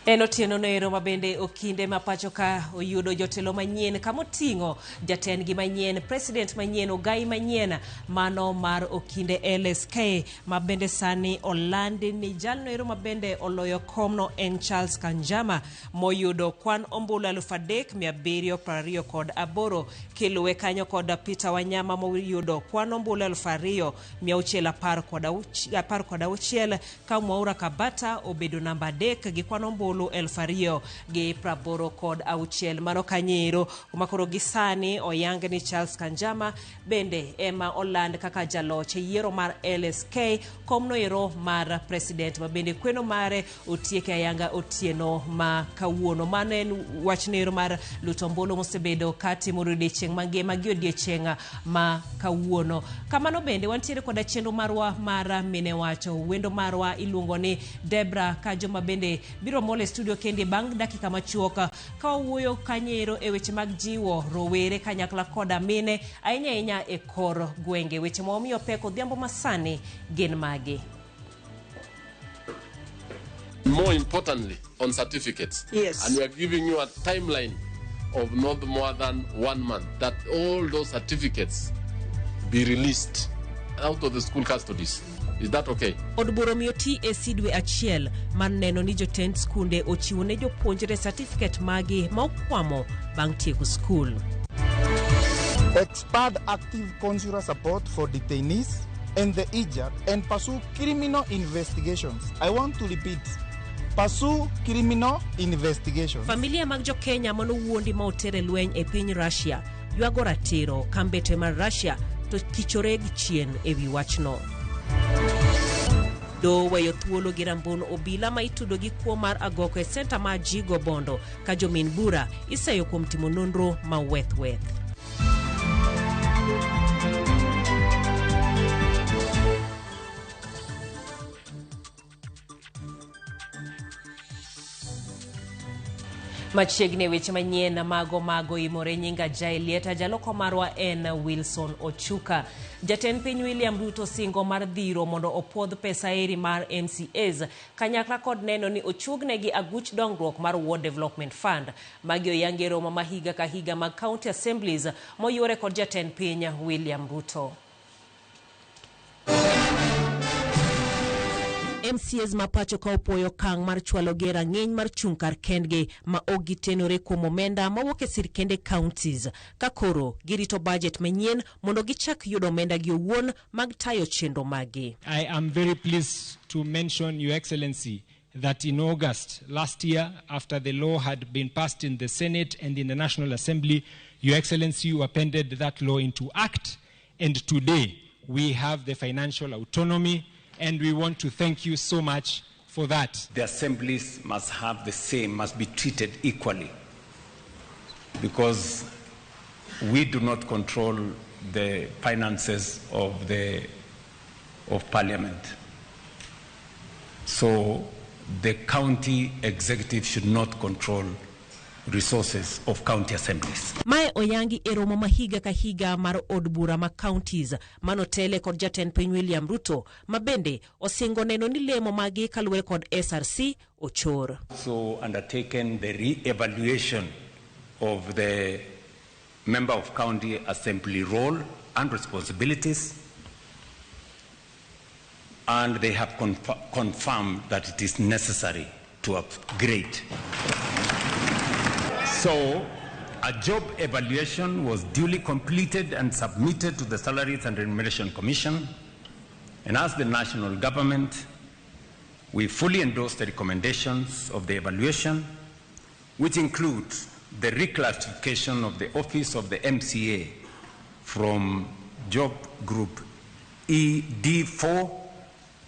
En otieno noero mabende okinde ma pacho ka oyudo jotelo manyien kamoting'o jatendgi manyien, president manyien, ogai manyien mano mar okinde LSK ma bende sani olandi ni jalno ero mabende oloyo komno en Charles Kanjama moyudo kwan ombulu 3728, kiluwe kanyo kod Peter Wanyama moyudo kwan ombulu 2616, ka Mwaura Kabata obedo namba 3 gi kwan ombulu 2086. Mano kanyo kuma koro gi sani oyang ni Charles Kanjama bende ema oland kaka jaloch e yiero mar LSK komno ero mar president ma bende kweno mare otieke ayanga otieno ma kawuono. Mano en wach nero mar luto ombulu mosebedo katimore odiechieng' mangima gi odiechieng' ma kawuono. Kamano bende wantiere koda chenro marwa mar mine wacho. Wendo marwa iluongo ni Debra Kajo ma bende biro mol e studio kendi bang' dakika machuok ka wawuoyo kanyo e weche mag jiwo rowere kanyakla koda mine ahinya ahinya e kor gwenge. Weche ma wamiyo pek odhiambo masani gin magi. More importantly, on certificates. Yes. And we are giving you a timeline of not more than 1 month that all those certificates be released out of the school custodies. Is that okay? Od bura omiyo TSC dwe achiel mar neno ni jotend skunde ochiwo ne jopuonjre certificate magi ma okwamo bang' tieko skul. Expand active consular support for detainees and the injured and pursue criminal investigations. I want to repeat, pursue criminal investigations. Familia mag jo-Kenya manowuondi ma oter e lweny e piny Russia ywago ratiro ka mbete mar Russia to kichore gi chien e wi wachno. Do weyo thuolo gi rambun obila ma itudo gi kuo mar agoko e senta ma Jigo Bondo ka jomin bura iseyo kuom timo nonro ma weth weth. Machiegni weche manyien mago mago imore nyinga Jaelieta, jaloko marwa en Wilson Ochuka. Jatend piny William Ruto singo mar dhiro mondo opuodh pesa eri mar MCAs kanyakla kod neno ni ochuognegi aguch dongruok mar Ward Development Fund. Magi oyangi e romo ma higa ka higa mag County Assemblies moyuore kod jatend piny William Ruto. MCAs ma pacho ka opuoyo okang' mar chwalo gi e rang'iny mar chung' kar kendgi ma ok gitenore kuom omenda mawuok e sirkende counties ka koro girito budget manyien mondo gichak yudo omenda gi owuon mag tayo chenro maggi. I am very pleased to mention, Your Excellency, that in August last year, after the law had been passed in the Senate and in the National Assembly, Your Excellency, you appended that law into act, and today we have the financial autonomy, and we want to thank you so much for that. The assemblies must have the same, must be treated equally, because we do not control the finances of Parliament. So the county executive should not control resources of county assemblies. Mae oyangi e romo ma higa ka higa mar od bura ma counties manotele kod jatend piny William Ruto ma bende osingo neno ni lemo magi kaluwore kod SRC ochor. So undertaken the re-evaluation of the member of county assembly role and responsibilities, and they have confirmed that it is necessary to upgrade. So a job evaluation was duly completed and submitted to the Salaries and Remuneration Commission, and as the national government, we fully endorse the recommendations of the evaluation, which include the reclassification of the office of the MCA from job group ED4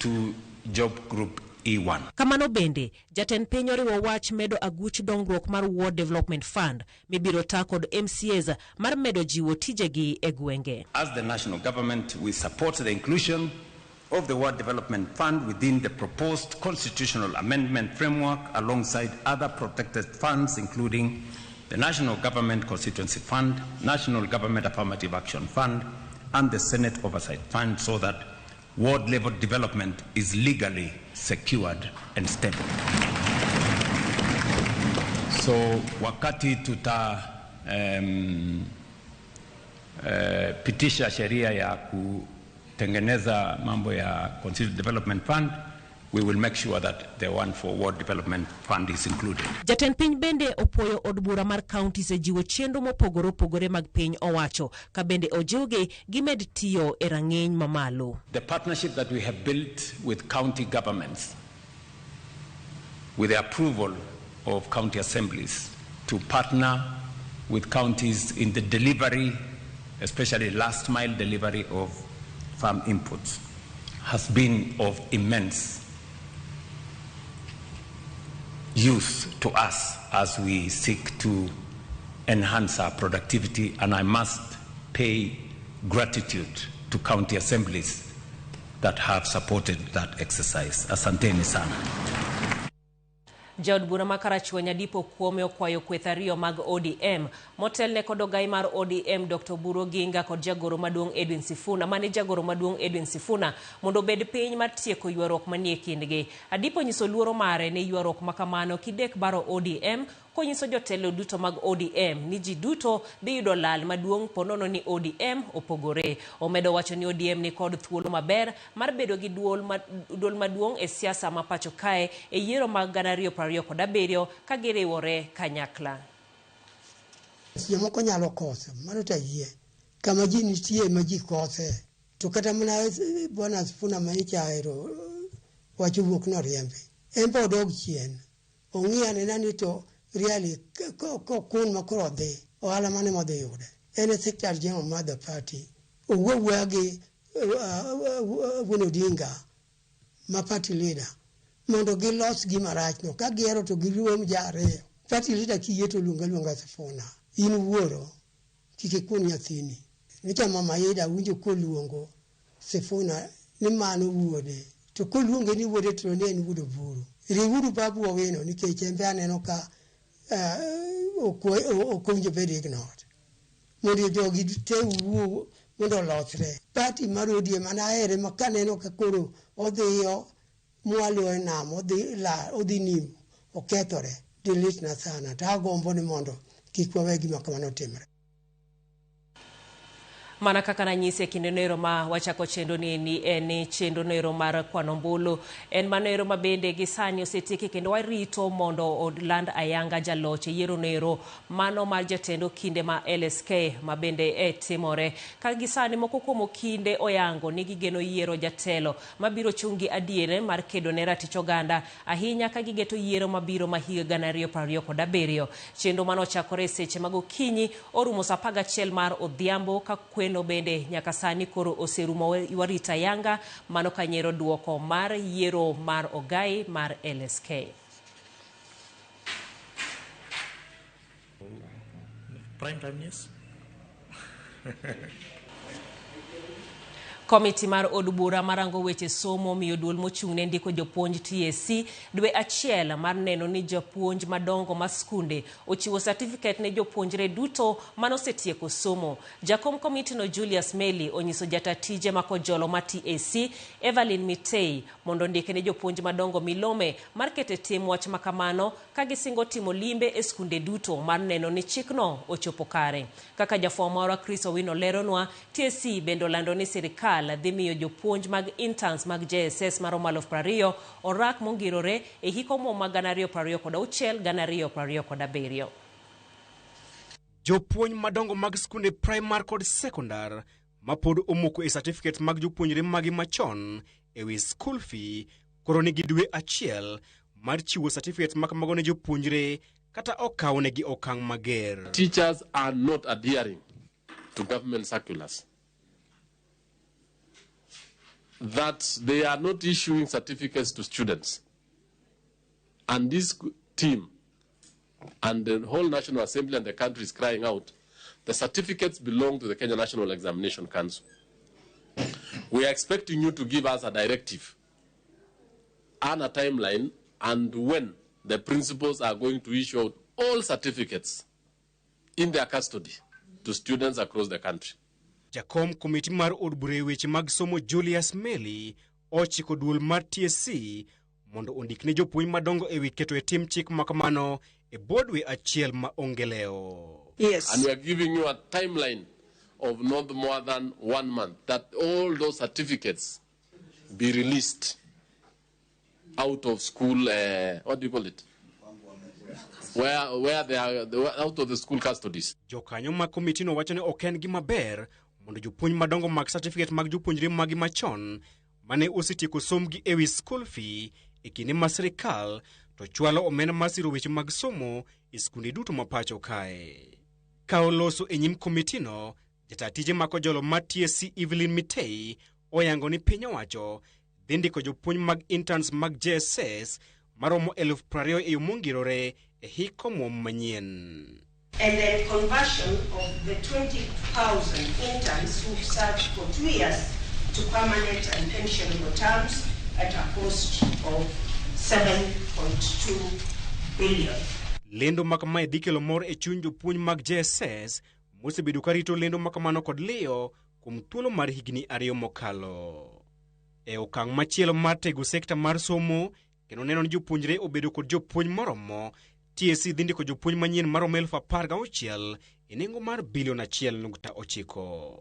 to job group E1. Kamano bende, jatend piny oriwo wach medo aguch dongruok mar Ward Development Fund mibiro ta kod MCAs mar medo jiwo tijegi e gwenge. As the national government, we support the inclusion of the Ward Development Fund within the proposed constitutional amendment framework alongside other protected funds, including the National Government Constituency Fund, National Government Affirmative Action Fund, and the Senate Oversight Fund, so that ward level development is legally secured and stable. So wakati tuta pitisha sheria ya kutengeneza mambo ya Constituency Development Fund, we will make sure that the one for Ward Development Fund is included. Jatend piny bende opuoyo od bura mar counties e jiwo chenro mopogore opogore mag piny owacho ka bende ojiwgi gimed tiyo e rang'iny mamalo. The partnership that we have built with county governments, with the approval of county assemblies, to partner with counties in the delivery, especially last mile delivery of farm inputs, has been of immense use to us as we seek to enhance our productivity, and I must pay gratitude to county assemblies that have supported that exercise. Asanteni sana. Jaod bura ma Karachuonyo Adipo Okuome okwayo kweth ariyo mag ODM motelne kod ogai mar ODM Dr. Oburu Oginga kod jagoro maduong' Edwin Sifuna mane jagoro maduong' Edwin Sifuna mondo obed piny mar tieko ywaruok manie kindgi. Adipo nyiso luoro mare ne ywaruok makamano kidek baro ODM konyiso jotelo duto mag ODM ni ji duto dhi yudo lal maduong' ponono ni ODM opogore. Omedo wacho ni ODM ni kod thuolo maber mar bedo gi duol maduong' e siasa ma pacho kae e yiero mag 2027 ka giriwore kanyakla. Jomoko nyalo koso, mano to ayie. Kama ji nitie ma ji kose. To kata mana Bwana Sifuna ma ichaero wach owuok noriembi. En be odog chien. Ong'i anena ni to really kokun ma koro odhi, ohala mane modhi yude. En e secretary general mar the party. Owuo awuoya gi Wuon Odinga ma party leader mondo gilos gima rachno. Ka gihero to girom ji ariyo. Party leader kiyie to luong aluonga Sifuna. In wuoro, kik ikun nyathini. Nyocha mama Ida awinjo koluongo Sifuna ni mano wuode. To koluonge ni wuode to ne en wuod Oburu. Riwuru Babu Owino nikech en be aneno ka ok owinjo bed ignored. Mondo jogi te wuo mondo olosre. Party mar ODM an ahere ma kaneno ka koro odhiyo mwalo e nam, odhi la, odhi nimo, okethore. Delete na sana. To agombo ni mondo kik wawe gima kamano timre. Mana kaka nanyisi e kinde noero ma wachako chenro ni en ni chenro noero mar kwano ombulu en mano ero ma bende gi sani osetieki kendo warito mondo oland ayanga jaloch e yiero noero mano mar jatend okinde ma LSK ma bende e timore ka gi sani moko kuom okinde oyango ni gigeno yiero jatelo mabiro chung' gi adiere mar kedo ne ratich oganda ahinya ka gigeto yiero mabiro ma higa 2027. Chenro manochakore e seche mag okinyi orumo saa 11 mar odhiambo ka kweno bende nyaka sani koro oserumo warita yanga mano kanyiero duoko mar yiero mar ogai mar LSK. Prime Time News. Komiti mar od bura marango weche somo miyo duol mochung' ne ndiko jopuonj TSC dwe achiel mar neno ni jopuonj madongo ma skunde ochiwo certificate ne jopuonjre duto manosetieko somo. Jakom komitino Julius Meli onyiso jata tije makojolo ma TSC Evelyn Mitei mondo ondike ne jopuonj madongo milome mar keto e tim wach makamano ka gisingo timo limbe e skunde duto mar neno ni chikno ochopo kare. Kaka jafwambo marwa Chris Owino leronwa, TSC bende olando ni sirikal dhi miyo jopuonj mag interns mag JSS maromo 20,000 orak mongirore e hik omuom mag 2026 2027. Jopuonj madongo mag skunde primar kod sekondar mapod omoko e certificate mag jopuonjre magi machon e wi school fee koro nigi dwe achiel mar chiwo certificate makamago ne jopuonjre kata okawnegi okang' mager. Teachers are not adhering to government circulars. That they are not issuing certificates to students. And this team and the whole National Assembly and the country is crying out, the certificates belong to the Kenya National Examination Council. We are expecting you to give us a directive and a timeline and when the principals are going to issue out all certificates in their custody to students across the country. Jakom komiti mar od bura e weche mag somo Julius Meli ochiko duol mar TSC mondo ondik ne jopuonj madongo e wi keto e tim chik makamano e bwo dwe achiel ma onge lewo. Yes. And we are giving you a timeline of not more than 1 month that all those certificates be released out of school, what do you call it? Where they are, out of the school custodies. Jokanyo mag komitino wacho ni ok en gima ber mondo jopuonj madongo mag certificate mag jopuonjre magi machon mane osetieko sombgi ewi school fee e kinde ma sirikal to chwalo omenda mar siro weche mag somo e skunde duto ma pacho kae. Ka oloso e nyim komitino, jata tije mako jolo mar TSC Evelyn Mitei oyango ni piny owacho dhi ndiko jopuonj mag interns mag JSS maromo 20,000 e yo mongirore e hik omuom manyien. And then conversion of the 20,000 interns who served for 2 years to permanent and pensionable terms at a cost of 7.2 billion. Lendo ma kamae dhi kelo mor e chuny jopuonj mag JSS mosebedo ka rito lendo ma kamano kod liyo kuom thuolo mar higni 2 mokalo. E okang' machielo mar tego sekta mar somo kendo neno ni jopuonjre obedo kod jopuonj moromo, TSC dhi ndiko jopuonj manyien maromo 16,000 e nengo mar bilion 1.9.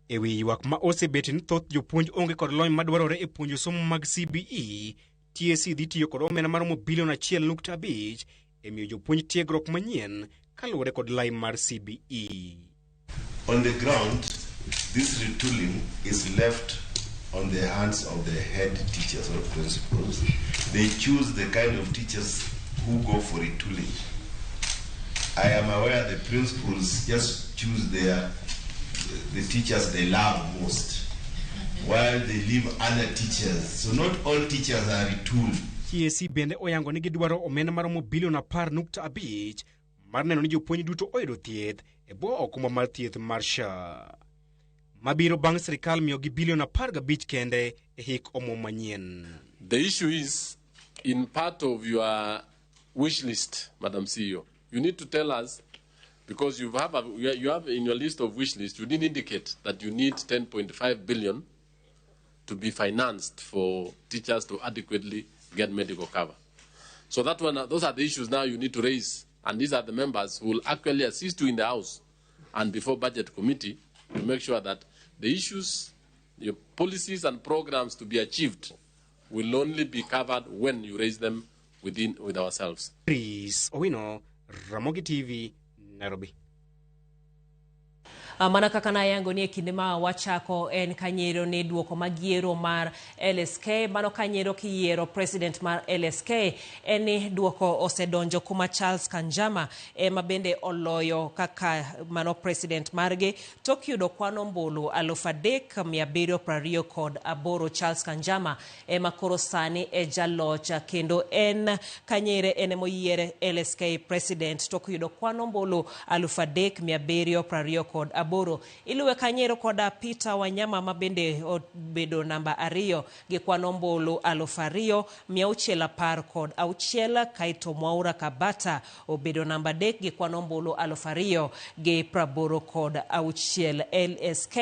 E wi ywak ma osebet ni thoth jopuonj onge kod lony madwarore e puonjo somo mag CBE, TSC dhi tiyo kod omenda maromo bilion 1.5 e miyo jopuonj tiegruok manyien kaluwore kod lai mar CBE. On the ground, this retooling is left on the hands of the head teachers or principals. They choose the kind of teachers who go for retooling. I am aware the principals just choose the teachers they love most, while they leave other teachers. So not all teachers are retooled. TSC bende oyango ni gidwaro omenda maromo bilion 10.5 mar neno ni jopuonj duto oyudo thieth e bwo okumba mar thieth mar SHA. Mabiro bang' sirikal miyogi bilion 15 kende e hik omuom manyien. The issue is, in part of your wish list, Madam CEO, you need to tell us, because you have in your list of wish list, you didn't indicate that you need 10.5 billion to be financed for teachers to adequately get medical cover. So that one, those are the issues now you need to raise, and these are the members who will actually assist you in the House and before Budget Committee to make sure that the issues, your policies and programs to be achieved will only be covered when you raise them with ourselves. Chris Owino, Ramogi TV, Nairobi. Mana kaka nayango ni e kinde ma wachako en kanyero ne duoko mag yiero mar LSK. Mano kanyero kiyiero president mar LSK en ni duoko osedonjo kuma Charles Kanjama ema bende oloyo kaka mano president margi tok yudo kwan ombulu 3,728. Charles Kanjama ema koro sani e jaloch kendo en kanyere en emoyiere LSK president tok yudo kwan ombulu 3,728. Iluwe kanyero koda Peter Wanyama mabende obedo namba 2 gi kwan ombulu 2,616, kaeto Mwaura Kabata obedo namba 3 gi kwan ombulu 2,086. LSK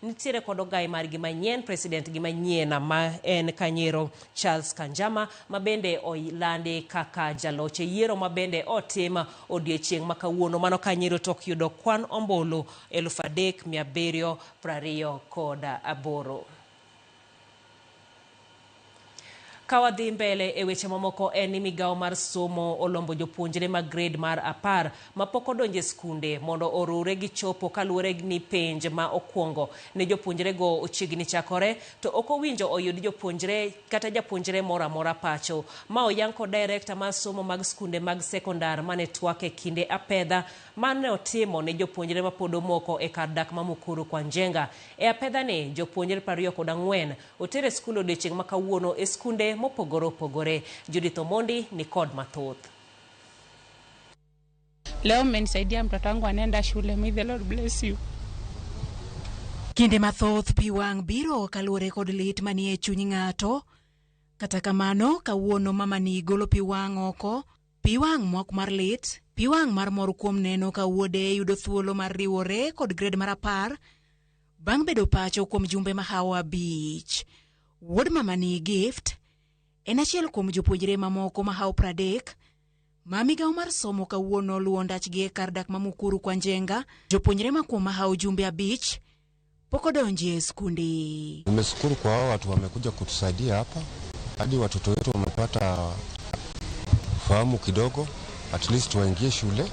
nitiere kod ogai margi manyien, president gi manyien ma en kanyero Charles Kanjama mabende olandi kaka jaloch e yiero mabende otim odiechieng' ma kawuono. Mano kanyero tok yudo kwan ombulu 3,728. Ka wadhi mbele e weche mamoko en ni migawo mar somo olombo jopuonjre mag grade mar 10 mapok odonjo e skunde mondo orure gi chopo kaluwore ni penj ma okwongo ne jopuonjrego ochiegni chakore to ok owinjo oyud jopuonjre kata japuonjre moro amora pacho. Ma oyang kod director mar somo mag skunde mag sekondar mane twak e kinde apedha mane otimo ne jopuonjre mapod omoko e kar dak ma Mukuru kwa Njenga. E apedha ni jopuonjre 24 oter e skul odiechieng' ma kawuono e skunde mopogore opogore. Judith Omondi ni kod mathoth. Leo mmenisaidia, mtoto wangu anaenda shule. May the Lord bless you. Kinde mathoth pi wang' biro kaluwore kod lit manie chuny ng'ato. Kata kamano, kawuono mama ni golo pi wang' oko, pi wang' mok mar lit, pi wang' mar mor kuom neno ka wuode yudo thuolo mar riwore kod grade mar 10 bang' bedo pacho kuom jumbe mahawo 5. Wuod mama ni Gift en achiel kuom jopuonjre mamoko mahawo 30 Ma migawo mar somo kawuono luwo ndachgi e kar dak ma Mukuru kwa Njenga, jopuonjre ma kuom mahawo jumbe 5 pok odonji e skunde. Nimeshukuru kwa hao watu wamekuja kutusaidia hapa, hadi watoto wetu wamepata fahamu kidogo, at least waingie shule.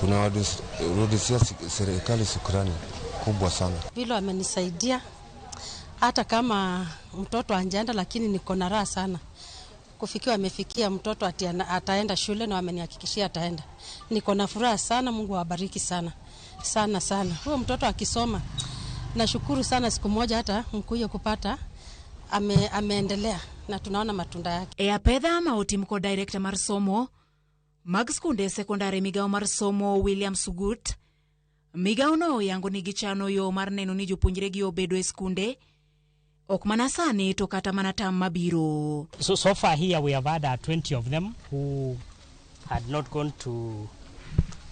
Tunawarudishia serikali shukrani kubwa sana. Vile wamenisaidia hata kama mtoto anjaenda, lakini niko na raha sana kufikia amefikia mtoto ati ataenda shule na wamenihakikishia ataenda. Niko na furaha sana, Mungu awabariki sana sana sana. Huyo mtoto akisoma, nashukuru sana, siku moja hata mkuye kupata ameendelea na tunaona matunda yake. E apedha ma otim kod director mar somo mag skunde sekondari migawo mar somo William Sugut, migawo no oyango ni gichano yo mar neno ni jopuonjre gi obedo e skunde ok mana sani to kata mana tam mabiro. So far here we have had 20 of them who had not gone to,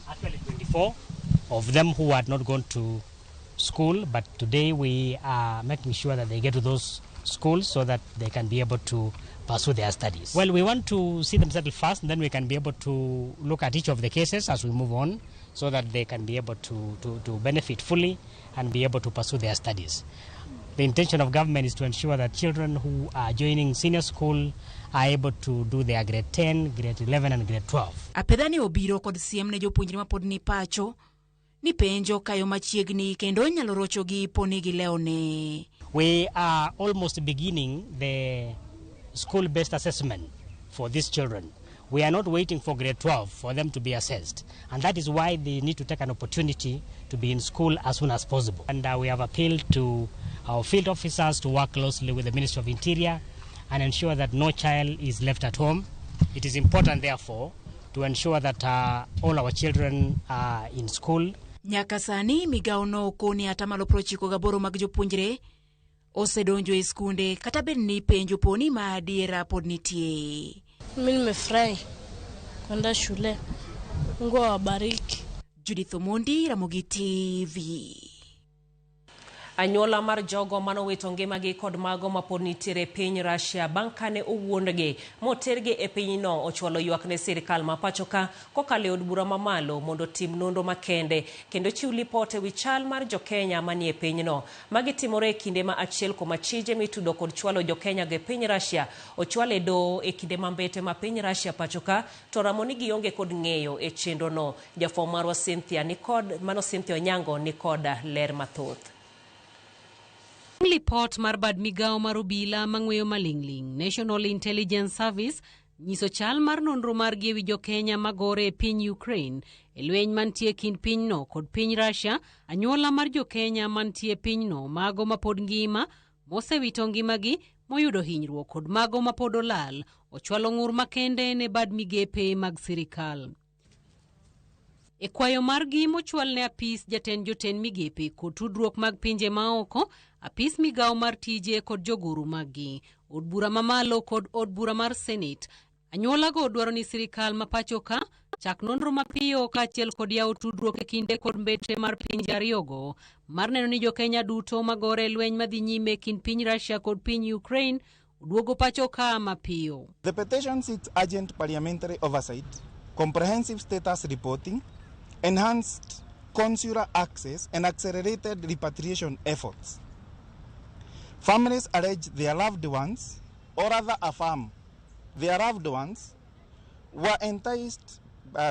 actually 24 of them who had not gone to school, but today we are making sure that they get to those schools so that they can be able to pursue their studies. Well, we want to see them settle first, and then we can be able to look at each of the cases as we move on so that they can be able to benefit fully and be able to pursue their studies. The intention of government is to ensure that children who are joining senior school are able to do their grade 10, grade 11 and grade 12. Apedha ni obiro kod siem ne jopuonjre mapod ni pacho ni penjo kayo machiegni kendo nyalo rochogi poni gilewne. We are almost beginning the school-based assessment for these children. We are not waiting for grade 12 for them to be assessed, and that is why they need to take an opportunity to be in school as soon as possible. And we have appealed to our field officers to work closely with the Ministry of Interior and ensure that no child is left at home. It is important, therefore, to ensure that all our children are in school. Nyaka sani migawo no koni atamalo 98 mag jopuonjre osedonjo e skunde kata bed ni penjo poni ma adiera pod nitie. Mimi nimefurahi kwenda shule. Mungu awabariki. Judith Omondi, Ramogi TV. Anyuola mar jogo manowito ngimagi kod mago mapod nitiere e piny Russia bang' kane owuondgi motergi e pinyno ochwalo ywak ne sirikal ma pacho ka kokalo e od bura mamalo mondo otim nonro makende kendo chiw lipot ewi chal mar jokenya manie pinyno. Magi timore e kinde ma achiel kuom achije mitudo kod chwalo jokenya go e piny Russia ochwal e doho e kinde ma mbete ma piny Russia pacho ka to ramo ni gionge kod ng'eyo e chenrono. Jafwambo marwa Cynthia nikod mano Cynthia Onyango nikod ler mathoth. Lipot mar bad migawo mar obila mang'weyo maling'ling National Intelligence Service nyiso chal mar nonro margi ewi jokenya magore e piny Ukraine e lweny mantie kind pinyno kod piny Russia. Anyuola mar jokenya mantie pinyno, mago mapod ngima, mosewito ngimagi, moyudo hinyruok kod mago mapod olal, ochwalo ng'ur makende ne bad migepe mag sirikal. E kwayo margi mochwal ne apis jatend jotend migepe kod tudruok mag pinje maoko, apis migawo mar tije kod jogoro maggi, od bura mamalo kod od bura mar Senate, anyuolago dwaro ni sirikal ma pacho ka chak nonro mapiyo kaachiel kod yawo tudruok e kinde kod mbetre mar pinje ariyogo mar neno ni jokenya duto magore e lweny madhi nyime kind piny Russia kod piny Ukraine oduogo pacho ka mapiyo. The petition seeks urgent parliamentary oversight, comprehensive status reporting, enhanced consular access and accelerated repatriation efforts. Families allege their loved ones, or rather affirm their loved ones, were enticed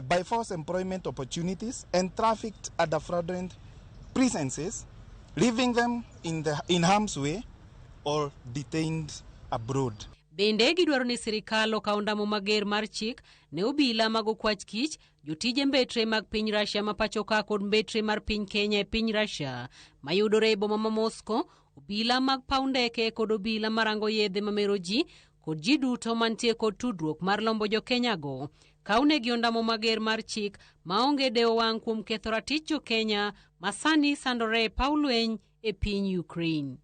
by false employment opportunities and trafficked under fraudulent pretenses, leaving them in harm's way or detained abroad. Bende gidwaro ni sirikal okaw ndamo mager mar chik ne obila mag okwach kich, jotije mbetre mag piny Russia ma pacho ka kod mbetre mar piny Kenya e piny Russia mayudore e boma ma Moscow, obila mag paw ndeke kod obila marango yedhe mamero ji kod ji duto mantie kod tudruok mar lombo jokenya go. Kawnegi ondamo mager mar chik maonge dewo wang' kuom ketho ratich jokenya ma sani sandore e paw lweny e piny Ukraine.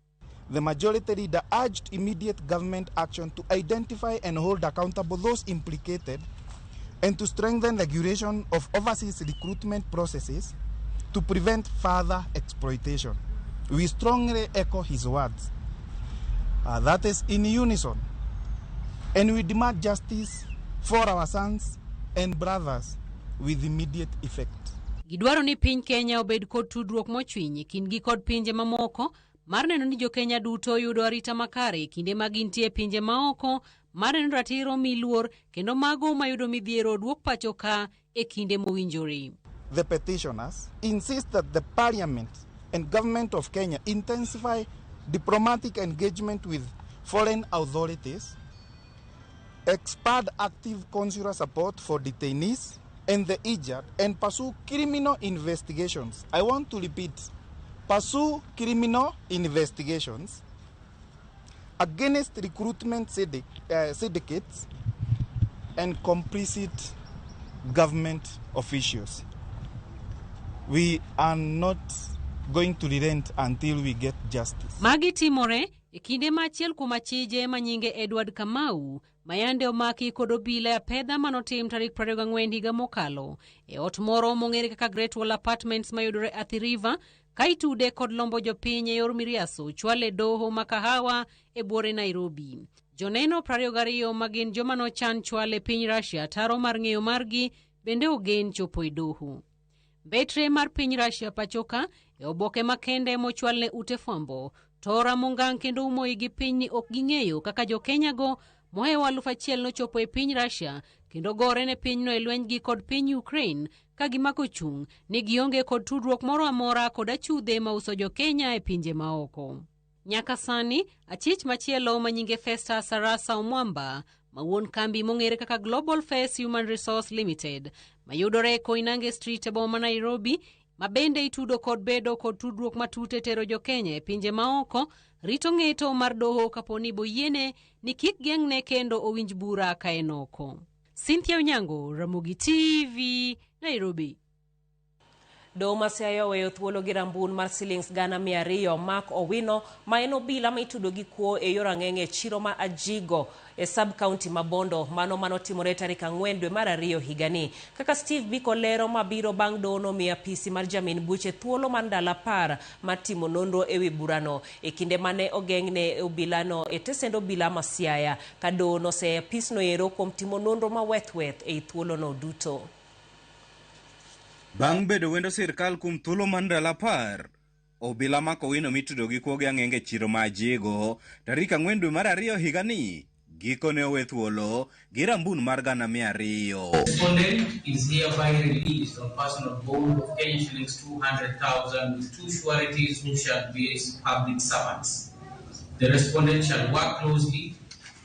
The majority leader urged immediate government action to identify and hold accountable those implicated and to strengthen regulation of overseas recruitment processes to prevent further exploitation. We strongly echo his words. That is in unison. And we demand justice for our sons and brothers with immediate effect. Gidwaro ni piny Kenya obed kod tudruok mochwiny e kindgi kod pinje mamoko mar neno ni jokenya duto yudo arita makare e kinde ma gintie e pinje maoko mar neno ratiro mi luor kendo mago mayudo midhiero oduok pacho ka e kinde mowinjore. The petitioners insist that the parliament and government of Kenya intensify diplomatic engagement with foreign authorities, expand active consular support for detainees and the injured, and pursue criminal investigations. I want to repeat, pursue criminal investigations against recruitment syndicates and complicit government officials. We are not going to relent until we get justice. Magi timore e kinde ma achiel kuom achije ma nyinge Edward Kamau mayande omaki kod obila e apedha manotim tarik 24 higa mokalo e ot moro mong'ere kaka Great Wall Apartments mayudore Athi River ka itude kod lombo jopiny e yor miriaso chwale doho ma Kahawa e buore Nairobi. Joneno 22 ma gin joma nochan chwale piny Russia taro mar ng'eyo margi bende ogen chopo e doho. Mbetre mar piny Russia pachoka e oboke makende mochwal ne ute fwambo tora mongang' kendo umo igi piny ni ok ging'eyo kaka jokenya go mohewo 1000 nochopo e piny Russia kendo gore ne pinyno e lwenygi kod piny Ukraine ka gimako chung' ni gionge kod tudruok moro amora kod achudhe mauso jokenya e pinje maoko. Nyaka sani, achich machielo ma nyinge Festus Arasa Omwamba ma wuon kambi mong'ere kaka Global Face Human Resource Limited mayudore Koinange Street e boma ma Nairobi ma bende itudo kod bedo kod tudruok matut e tero jokenya e pinje maoko rito ng'eto mar doho kaponi boyiene ni kik geng'ne kendo owinj bura ka en oko. Cynthia Onyango, Ramogi TV, Nairobi. Doho ma Siaya oweyo thuolo gi rambun mar silings 200,000 Mark Owino ma en obila ma itudo gi kuo e yor ang'eng'e e chiro ma Ajigo e sub county ma Bondo mano manotimore tarik 4 dwe mar 2 higani. Kaka Steve Biko lero mabiro bang' doho nomiyo apisi mar jamin buche thuolo mar ndalo 10 mar timo nonro ewi burano e kinde mane ogeng'ne obilano e tesend obila ma Siaya ka doho noseyo apisno ero kuom timo nonro maweth-weth ei thuolono duto. Bang' bedo wendo sirkal kuom thuolo mar ndalo 10, obila Mark Owino mitudo gi kuo gi ang'enge e chiro ma Ajigo tarik 4 dwe mar 2 higani gikone owe thuolo gi rambun mar 200,000. Respondent is hereby released on personal bond of Kenya shillings 200,000 with 2 sureties who shall be public servants. The respondent shall work closely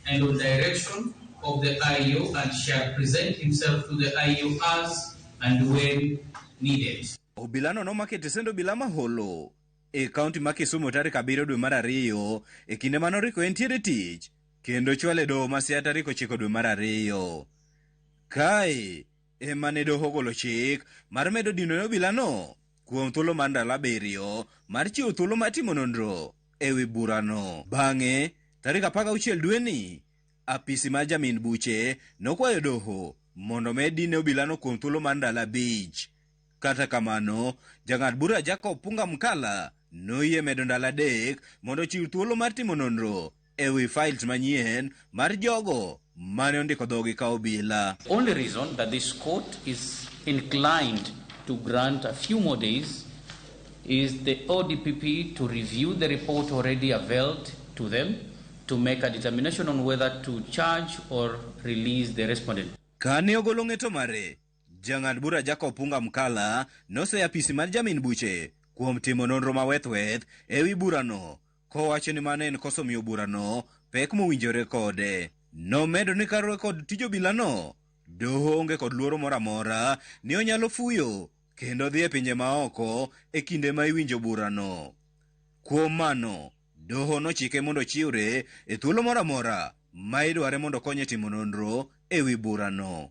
and on direction of the IO and shall present himself to the IO as and when needed. Obilano nomako e tesend obila ma Holo e kaunti ma Kisumu tarik 7 dwe mar 2 e kinde manoriko entiere tich kendo chwale doho ma Siaya tarik 9 dwe mar 2. Kae ema ne doho ogolo chik mar medo dino ne obilano kuom thuolo mar ndalo 7 mar chiwo thuolo mar timo nonro ewi burano. Bang'e tarik 16 dweni apisi mar jamin buche nokwayo doho mondo med dine obilano kuom thuolo mar ndalo 5. Kata kamano, jang'ad bura Jacob Punga Mkala noyie medo ndalo 3 mondo ochiw thuolo mar timo nonro ewi files manyien mar jogo mane ondiko dhogi ka obila. Only reason that this court is inclined to grant a few more days is the ODPP to review the report already availed to them to make a determination on whether to charge or release the respondent. Kane ogolo ng'eto mare, jang'ad bura Jacob Punga Mkala noseyo apisi mar jamin buche kuom timo nonro maweth-weth ewi burano, kowacho ni mano en koso miyo burano pek mowinjore kode. Nomedo ni kaluwore kod tij obilano, doho onge kod luoro moro amora ni onyalo fuyo kendo dhi e pinje maoko e kinde ma iwinjo burano. Kuom mano, doho nochike mondo ochiwre e thuolo moro amora ma idware mondo okonye timo nonro ewi burano.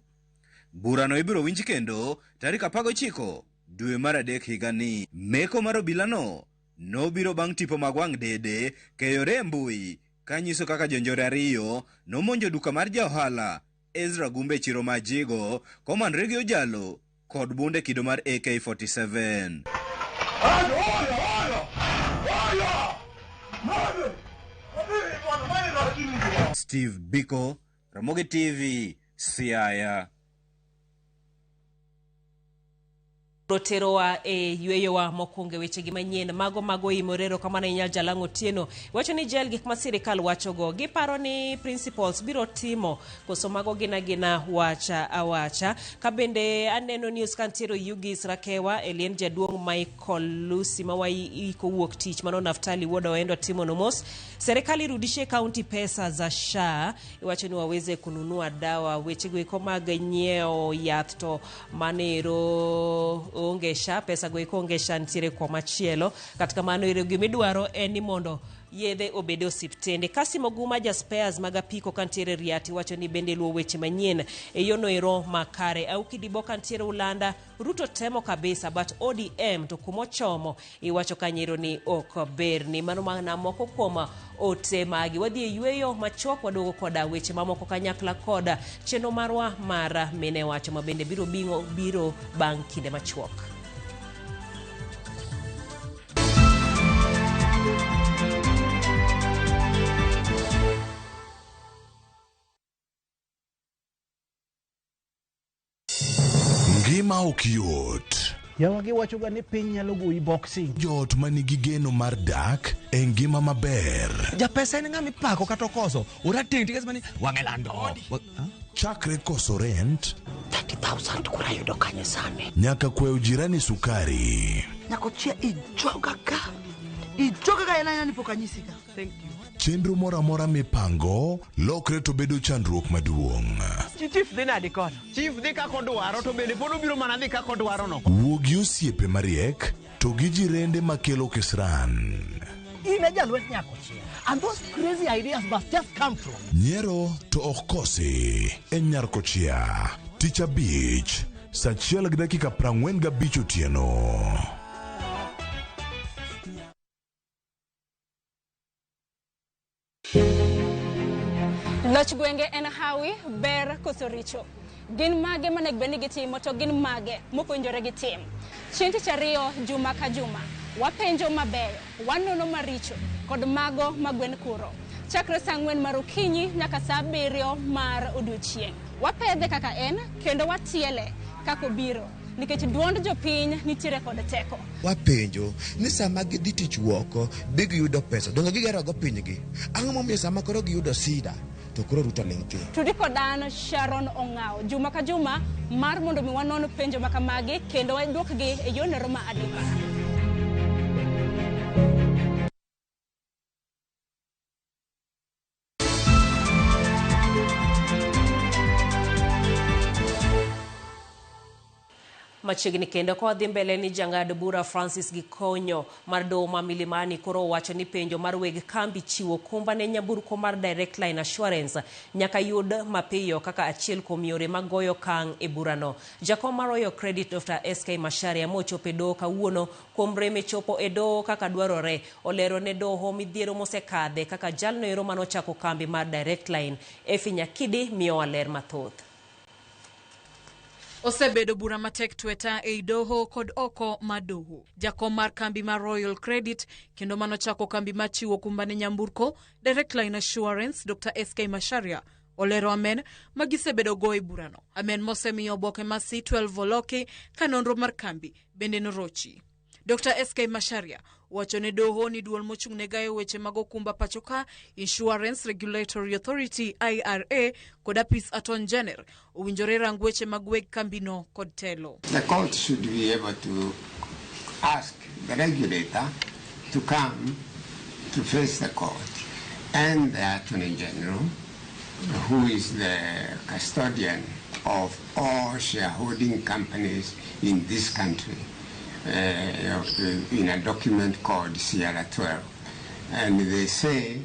Burano ibiro winj kendo tarik 19 dwe mar 3 higani. Meko mar obilano nobiro bang' tipo mag wang' dede keyore e mbui kanyiso kaka jonjore 2 nomonjo duka mar ja ohala Ezra Gumbe e chiro ma Ajigo komanore gi ojalo kod bunde kido mar AK47. Steve Biko, Ramogi TV, Siaya. Roterowa e yweyowa mokwongo e wechegi manyien mago mago imore erokamano ahinya Jalang'o Otieno wacho ni jel gik ma sirikal wachogo giparo ni principals biro timo koso mago gin agina wacha awacha ka bende aneno news ka ntiere Oyugis Rakewa e lien jaduong' Michael Lucy ma waiko wuok tich mano Naftali Wuod Oendo Timo Mos serikali irudishe county pesa za SHA iwacho ni waweze kununua dawa wechego eko mag nyiewo yath to manero onge SHA pesa go eko onge SHA nitiere komachielo kata kamano ero gimidwaro en ni mondo yedhe obed e osiptende. Kasim Oguma ja spares mag apiko kantiere Riat iwacho ni bende luwo weche manyien e yono ero makare. Auki Dibo kantiere Ulanda Ruto temo kabisa but ODM to kumochomo iwacho kanyero ni ok berni. Mano mana moko kuom ote magi. Wadhi e yweyo machuok waduogo koda weche mamoko kanyakla koda chenro marwa mar mine wacho ma bende biro biro, biro bang' kinde machuok. Ngima ok yot. Yawa giwachoga ni piny nyalo goyi boxing. Joot ma nigi geno mar dak e ngima maber. Japesa en ng'ama ipako kata okoso. Orateng' tikes mani wang'e lando. Chakre koso rent 30,000 kura yudo kanye sani? nyaka kwayo jirani sukari. Nyakochia ijoga ka. Ijoga ka en aena ni pok anyisi ka. Thank you. Chenro moro amora mipango lokre to bedo chandruok maduong'. Chief dhi nadi kono? Chief dhi kaka odwaro to bende pod obiro mana dhi kaka odwaro no. Wuo gi osiepe mariek to gi jirende makelo kisran. In e jalwet nyakochia. And those crazy ideas must just come from. Nyiero to ok kosi e Nyarkochia. Tich abich, saa achiel gi dakika 45 otieno. Loch gwenge en hawi, ber koso richo. Gin mage monego bed ni gitimo to gin mage mok owinjore gitim. Chieng' tich ariyo juma ka juma, wapenjo mabeyo, wanono maricho kod mago ma gwen kuro. Chakre saa 4 mar okinyi nyaka saa 7 mar odiochieng'. Wapedhe kaka en kendo watiele kaka obiro nikech duond jopiny nitiere kod teko. Wapenjo ni sama gidhi tich woko bi giyudo pesa donge gigerogo pinygi ang'o momiyo sama koro giyudo sida to koro Ruto ling' thi. Tudi kod an Sharon Ong'awo juma ka juma mar mondo mi wanon penjo ma kamagi kendo waduokgi e yorno ma adimba. Machiegni kendo ka wadhi mbele ni jang'ad bura Francis Gikonyo mar doho ma Milimani koro owacho ni penjo mar weg kambi chiwo kumba ne nyamburko mar Direct Line Assurance nyaka yud mapiyo kaka achiel kuom yore mag goyo okang' e burano. Jakom mar Royal Credit Dr. SK Macharia mochopo e doho kawuono kuom rem e chopo e doho kaka dwarore olero ne doho midhiero mosekadhe kaka jalno ero manochako kambi mar Direct Line. Effie Nyakidi miyowa ler mathoth. Osebedo bura matek tweta ei doho kod oko mar doho. Jakom mar kambi mar Royal Credit kendo manochako kambi mar chiwo kumba ne nyamburko Direct Line Assurance Dr. SK Macharia olero amen ma gisebedo go e burano. Amen mosemiyo oboke ma C12 oloki ka nonro mar kambi bende norochi. Dr. SK Macharia wacho ne doho ni duol mochung' ne gayo weche mag okumba pachoka Insurance Regulatory Authority IRA kod apis Attorney General owinjore rang weche mag weg kambino kod telo. The court should be able to ask the regulator to come to face the court and the Attorney General, who is the custodian of all shareholding companies in this country, in a document called Sierra 12. And they say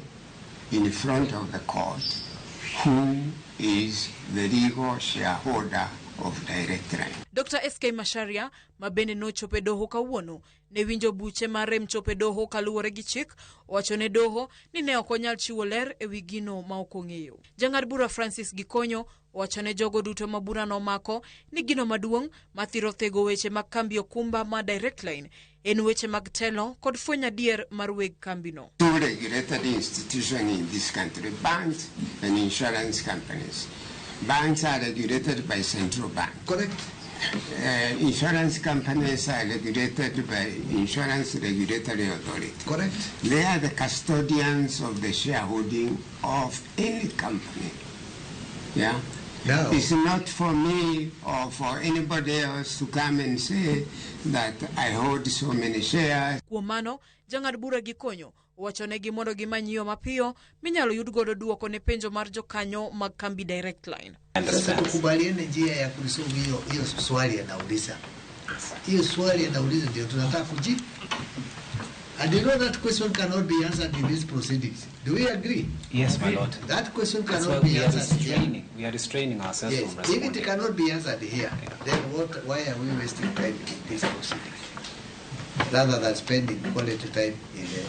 in front of the court who is the legal shareholder of Direct Line. Dr. SK Macharia ma bende nochopo e doho kawuono ne winjo buche mar rem chopo e doho kaluwore gi chik owacho ne doho ni ne ok onyal chiwo ler ewi gino ma ok ong'eyo. Jang'ad bura Francis Gikonyo owacho ne jogo duto ma burano omako ni gino maduong' mathiro thego weche mag kambi okumba ma Direct Line en weche mag telo kod fwenyo adier mar weg kambino. Two regulated institutions in this country, banks and insurance companies. Banks are regulated by central bank. Correct. Insurance companies are regulated by Insurance Regulatory Authority. Correct. They are the custodians of the shareholding of any company. Yeah? Now- It's not for me or for anybody else to come and say that I hold so many shares. Kuom mano, jang'ad bura Gikonyo owachonegi mondo gimany yo mapiyo minyalo yud godo duoko ne penjo mar jokanyo mag kambi Direct Line. Sasa tukubaliane njia ya kuresolve hiyo hiyo swali anauliza. Hiyo swali anauliza ndio tunataka kujibu. And you know that question cannot be answered in these proceedings. Do we agree? Yes, my lord. That question That's why cannot be we are answered here. restraining. We are restraining ourselves Yes, from if responding. it cannot be answered here, then what, why are we wasting time in these proceedings? Rather than spending quality time in the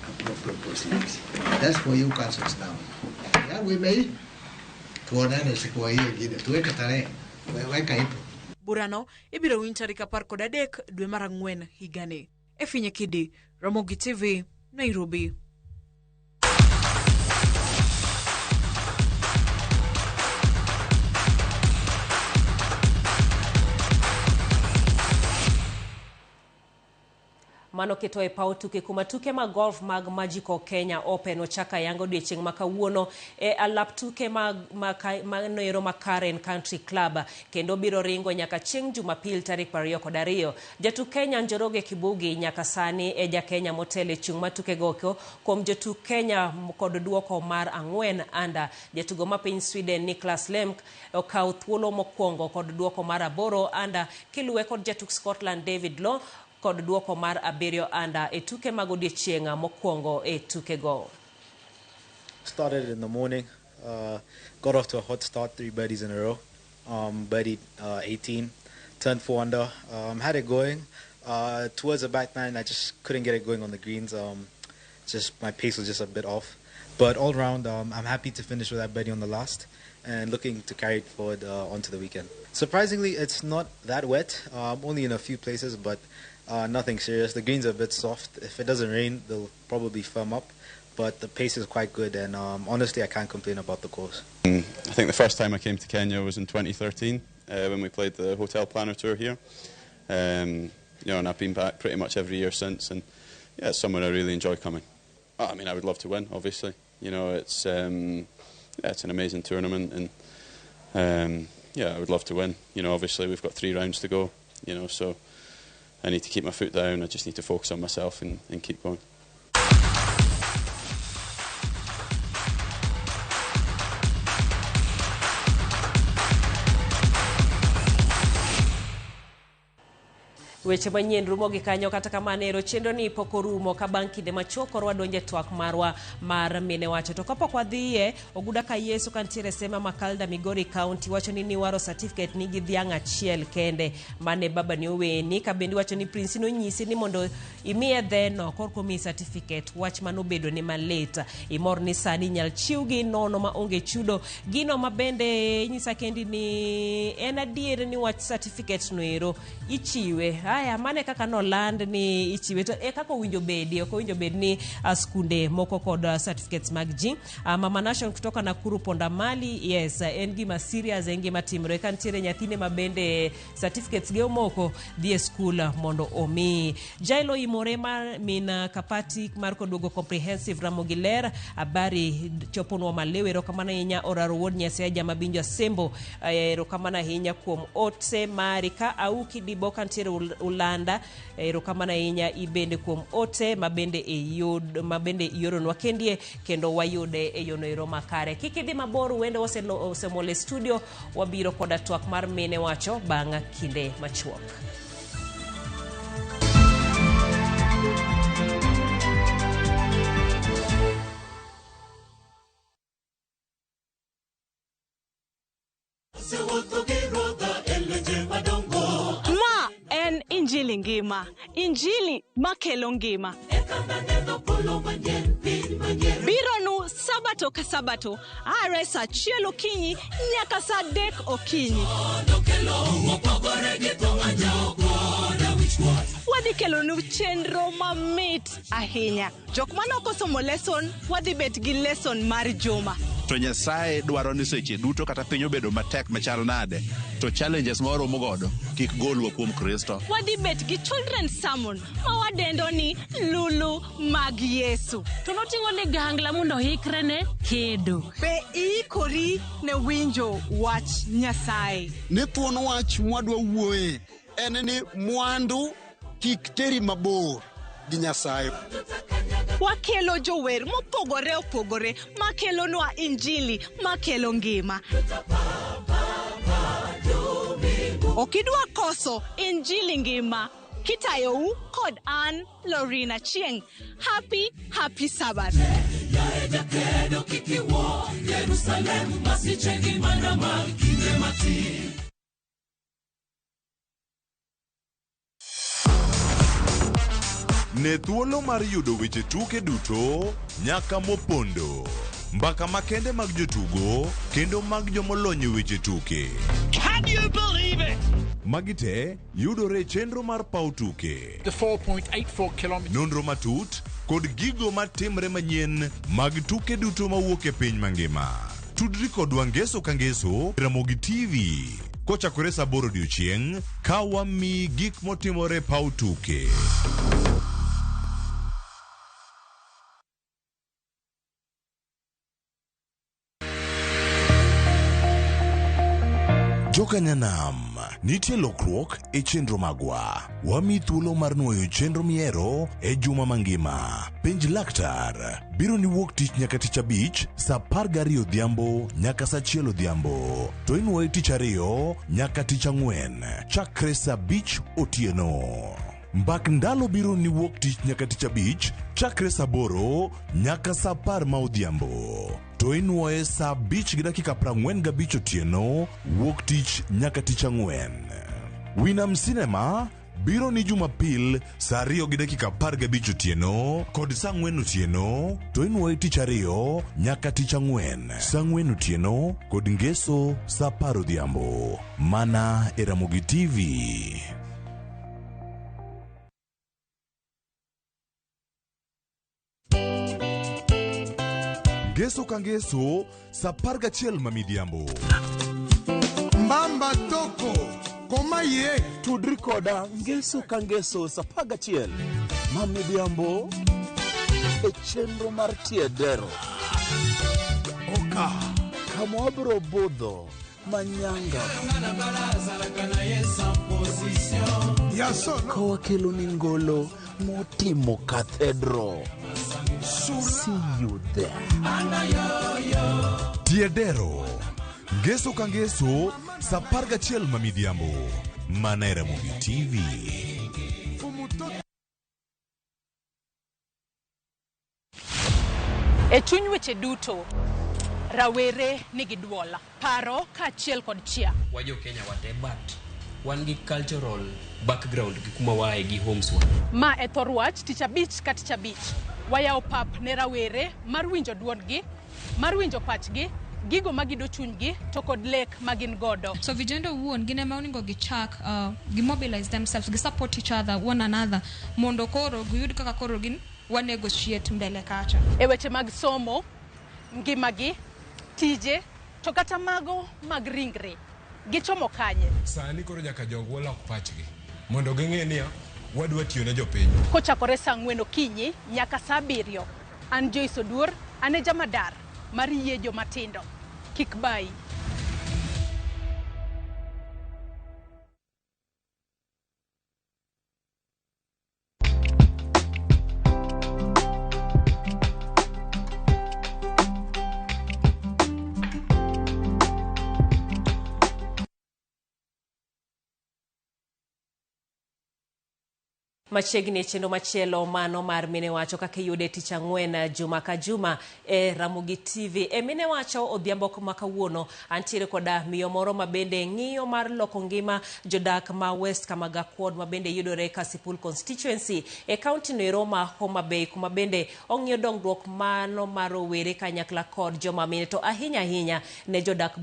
appropriate proceedings. That's for you counsels now. Yeah, we may tuonane siku hiyo ingine, tuweke tarehe, weka ipo. Burano ibiro winj tarik 13 dwe mar ang'wen higani. Effie Nyakidi, Ramogi TV, Nairobi. Mano keto e paw tuke kuma tuke mag golf mag Magical Kenya Open ochaka yango odiechieng' ma kawuono e alap tuke manoero ma Karen Country Club kendo biro ringo nyaka chieng' Jumapil tarik 22. Jatuk Kenya Njoroge Kibugi nyaka sani e ja Kenya motelo e chung' mar tukego kuom jotuk Kenya kod duoko mar 4 under. Jatugo ma piny Sweden Niklas Lemk okawo thuolo mokwongo kod duoko mar 8 under kiluwe kod jatuk Scotland David Law kod duoko mar 7 under e tuke mag odiechieng' mokwongo e tukego. Started in the morning, got off to a hot start, 3 birdies in a row. Birdied 18, turned 4 under, had it going. Towards the back nine, I just couldn't get it going on the greens. Just my pace was just a bit off. But all round, I'm happy to finish with that birdie on the last and looking to carry it forward onto the weekend. Surprisingly, it's not that wet, only in a few places, but nothing serious. The greens are a bit soft. If it doesn't rain, they'll probably firm up. But the pace is quite good, and honestly, I can't complain about the course. I think the first time I came to Kenya was in 2013 when we played the Hotel Planner Tour here. You know, and I've been back pretty much every year since, and yeah, it's somewhere I really enjoy coming. I mean, I would love to win, obviously. You know, it's yeah, it's an amazing tournament, and yeah, I would love to win. You know, obviously we've got 3 rounds to go. You know, so I need to keep my foot down. I just need to focus on myself and keep going. Weche manyien rumo gi kanyo, kata kamano ero chenro ni pok orumo ka bang' kinde machuok koro wadonjo e twak marwa mar mine wacho. To kapok wadhiye, Oguda ka Yesu kantiere sema Makalda Migori County wacho ni niwaro certificate nigi dhiang' achiel kende mane baba ni oweni. Ka bende wacho ni Prince nonyisi ni mondo imiye dheno korka omiyi certificate, wach manobedo ni malit. Imor ni sani inyal chiwgi nono ma onge chudo. Gino ma bende inyisa kendi ni en adier ni wach certificate no ero ichiwe. Aya, mane kaka noland ni ichiwe to e kaka owinjo bedi, ok owinjo bed ni skunde moko kod certificates mag ji. Mama Nation kutoka Nakuru Ponda Mali, yes, en gima serious, en gima timore. Ka nitiere nyathine ma bende certificates ge omoko, dhi e skul mondo omi. Jailo Imore mar min Kapati mar Koduogo Comprehensive Ramogi Ler, habari choponwa malew. Erokamano ahinya Oraro Wuod Nyasaye Jamabinjo Asembo, erokamano ahinya kuom ote mari. Ka Auki Dibo kantiere Ulanda, erokamano ahinya ibende kuom ote mabende iyud mabende ioronwa kendie kendo wayude e yono ero makare. Kik idhi mabor, wende osemol e studio, wabiro koda twak mar mine wacho bang' kinde machuok. Ma en Injili ngima, Injili makelo ngima. Bironu Sabato ka Sabato, are saa 1 okinyi nyaka saa 3 okinyi. Wadhi kelonu chenro mamit ahinya. Jok mane ok osomo lesson, wadhi bet gi lesson mar juma. To Nyasaye dwaro ni seche duto kata piny obedo matek machal nade, to challenges ma waromo godo kik golwa kuom Kristo. Wadhi bet gi children's sermon ma wadendo ni Lulu mag Yesu. To noting'o ligangla mondo oikre ne kedo. Be iikori ne winjo wach Nyasaye? Ni thuon wach mwadwa wuoye en ni mwandu kik teri mabor gi Nyasaye. Wakelo jower mopogore opogore makelonwa injili makelo ngima. Ok idwa koso injili ngima kitayou kod an Lorina Chieng. Happy, happy Sabbath. Ne thuolo mar yudo weche tuke duto nyaka mopondo. Mbaka makende mag jotugo kendo mag jomolony e weche tuke. Can you believe it? Magi te yudore e chenro mar paw tuke. The 4.84 kilometers. Nonro matut kod gigo matimre manyien mag tuke duto mawuok e piny mangima. Tudri kodwa ngeso ka ngeso Ramogi TV kochakore saa 8 odiochieng' ka wamiyi gik motimore e paw tuke. Jokanyanam, nitie lokruok e chenro magwa. Wami thuolo mar nuoyo chenro mihero e juma mangima. Penj laktar biro ni wuok tich nyaka tich abich saa 12 odhiambo nyaka saa 1 odhiambo. To inuoye tich ariyo nyaka tich ang'wen chakre saa 5 otieno. Mbak ndalo biro ni wuok tich nyaka tich abich chakre saa 8 nyaka saa 10 ma odhiambo. To inuoye saa 5 gi dakika 45 otieno wuok tich nyaka tich ang'wen. Winam Cinema biro ni Jumapil saa 2 gi dakika 15 otieno kod saa 4 otieno to inuoye tich ariyo nyaka tich ang'wen saa 4 otieno kod ngeso saa 10 odhiambo mana e Ramogi TV. Ngeso ka ngeso saa 11 ma midhiambo. Mbamba toko koma ye tudri koda ngeso ka ngeso saa 11 ma midhiambo e chenro mar tiedero oka kama wabiro budho manyanga ka wakelo ni ngolo motimo kathedro. See you there. Tiedero ngeso ka ngeso saa 11 ma midhiambo mana e Ramogi TV. E chuny weche duto, rawere nigi duol, paro kaachiel kod chia. Wajo Kenya wate but wan gi cultural background gi kuma waaye gi homes wa. Ma e thor wach tich abich ka tich abich. Wayawo pap ne rawere mar winjo duondgi, mar winjo pachgi, gigo magido chunygi to kod lek ma gin godo. So vijana owuon gin ema onego gichak gimobilize themselves, gisupport each other, one another mondo koro giyud kaka koro gin wa negotiate mbele kacha. E weche mag somo, ngimagi, tije, to kata mago mag ringre, gichomo kanye? Sani koro nyaka jogwa lok pachgi mondo ging'e niya wadwa tiyo ne jopiny. Kochakore saa 4 okinyi nyaka saa 7. An Joyce Oduor, an e jamadar mar yie jomatindo. Kik bayi. Machiegni e chenro machielo mano mar Mine Wacho kaka iyude tich ang'wen juma ka juma e Ramogi TV. E Mine Wacho odhiambo ma kawuono antiere koda miyo moro ma bende ng'iyo mar loko ngima jodak ma West Kamagakwod ma bende yudore Kasipul constituency e kaunti no ero ma Homa Bay kuma bende ong'iyo dongruok mano mar rowere kanyakla kod joma mine to ahinya ahinya ne jodak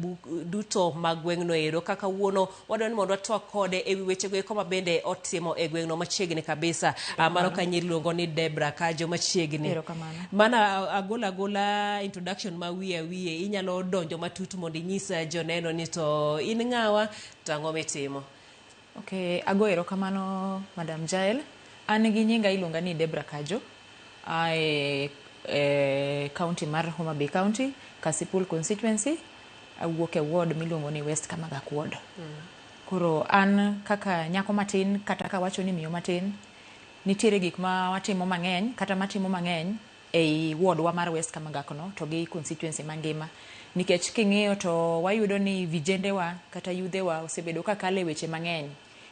duto mag gweng'no ero. Kaka wuono wadwaro ni mondo watwak kode ewi wechego eko ma bende otimo e gweng'no machiegni kabisa. kabisa. Mano ka nyiri iluongo ni Debra Kajo machiegni. Erokamano. Mana agola agola introduction ma wiye wiye, inyalo donjo matut mondo inyis joneno ni to in ng'awa to ang'o mitimo. Okay, ago erokamano Madam Jael. An gi nyinga iluonga ni Debra Kajo. Ae e county mar Homa Bay County, Kasipul constituency. Awuok e ward miluongo ni West Kamagak ward. Koro an kaka nyako matin kata kawacho ni miyo matin, nitiere gik ma watimo mang'eny kata matimo mang'eny ei ward wa mar West Kamagak no to gi constituency mangima. Nikech king'iyo to wayudo ni vijendewa kata yudhewa osebedo ka kalo e weche mang'eny.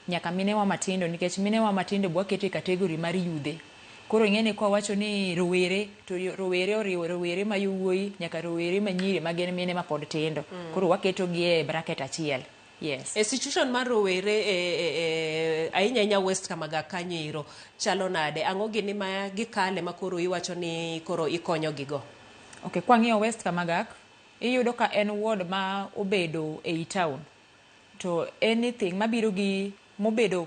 Nyaka minewa matindo nikech minewa matindo be waketo e category mar yudhe. Koro ing'e ni kwawacho ni rowere to rowere oriwo rowere ma yowuoyi nyaka rowere ma nyiri ma gin mine mapod tindo. Koro waketo gi e bracket achiel. Yes. E situation mar rowere e ahinya ahinya West Kamagak kanyo ero chalo nade? Ang'o gini ma gikale ma koro iwacho ni koro ikonyo gigo? Okay, kwang'iyo West Kamagak, iyudo ka en ward ma obedo ei town. To anything mabiro gi mobedo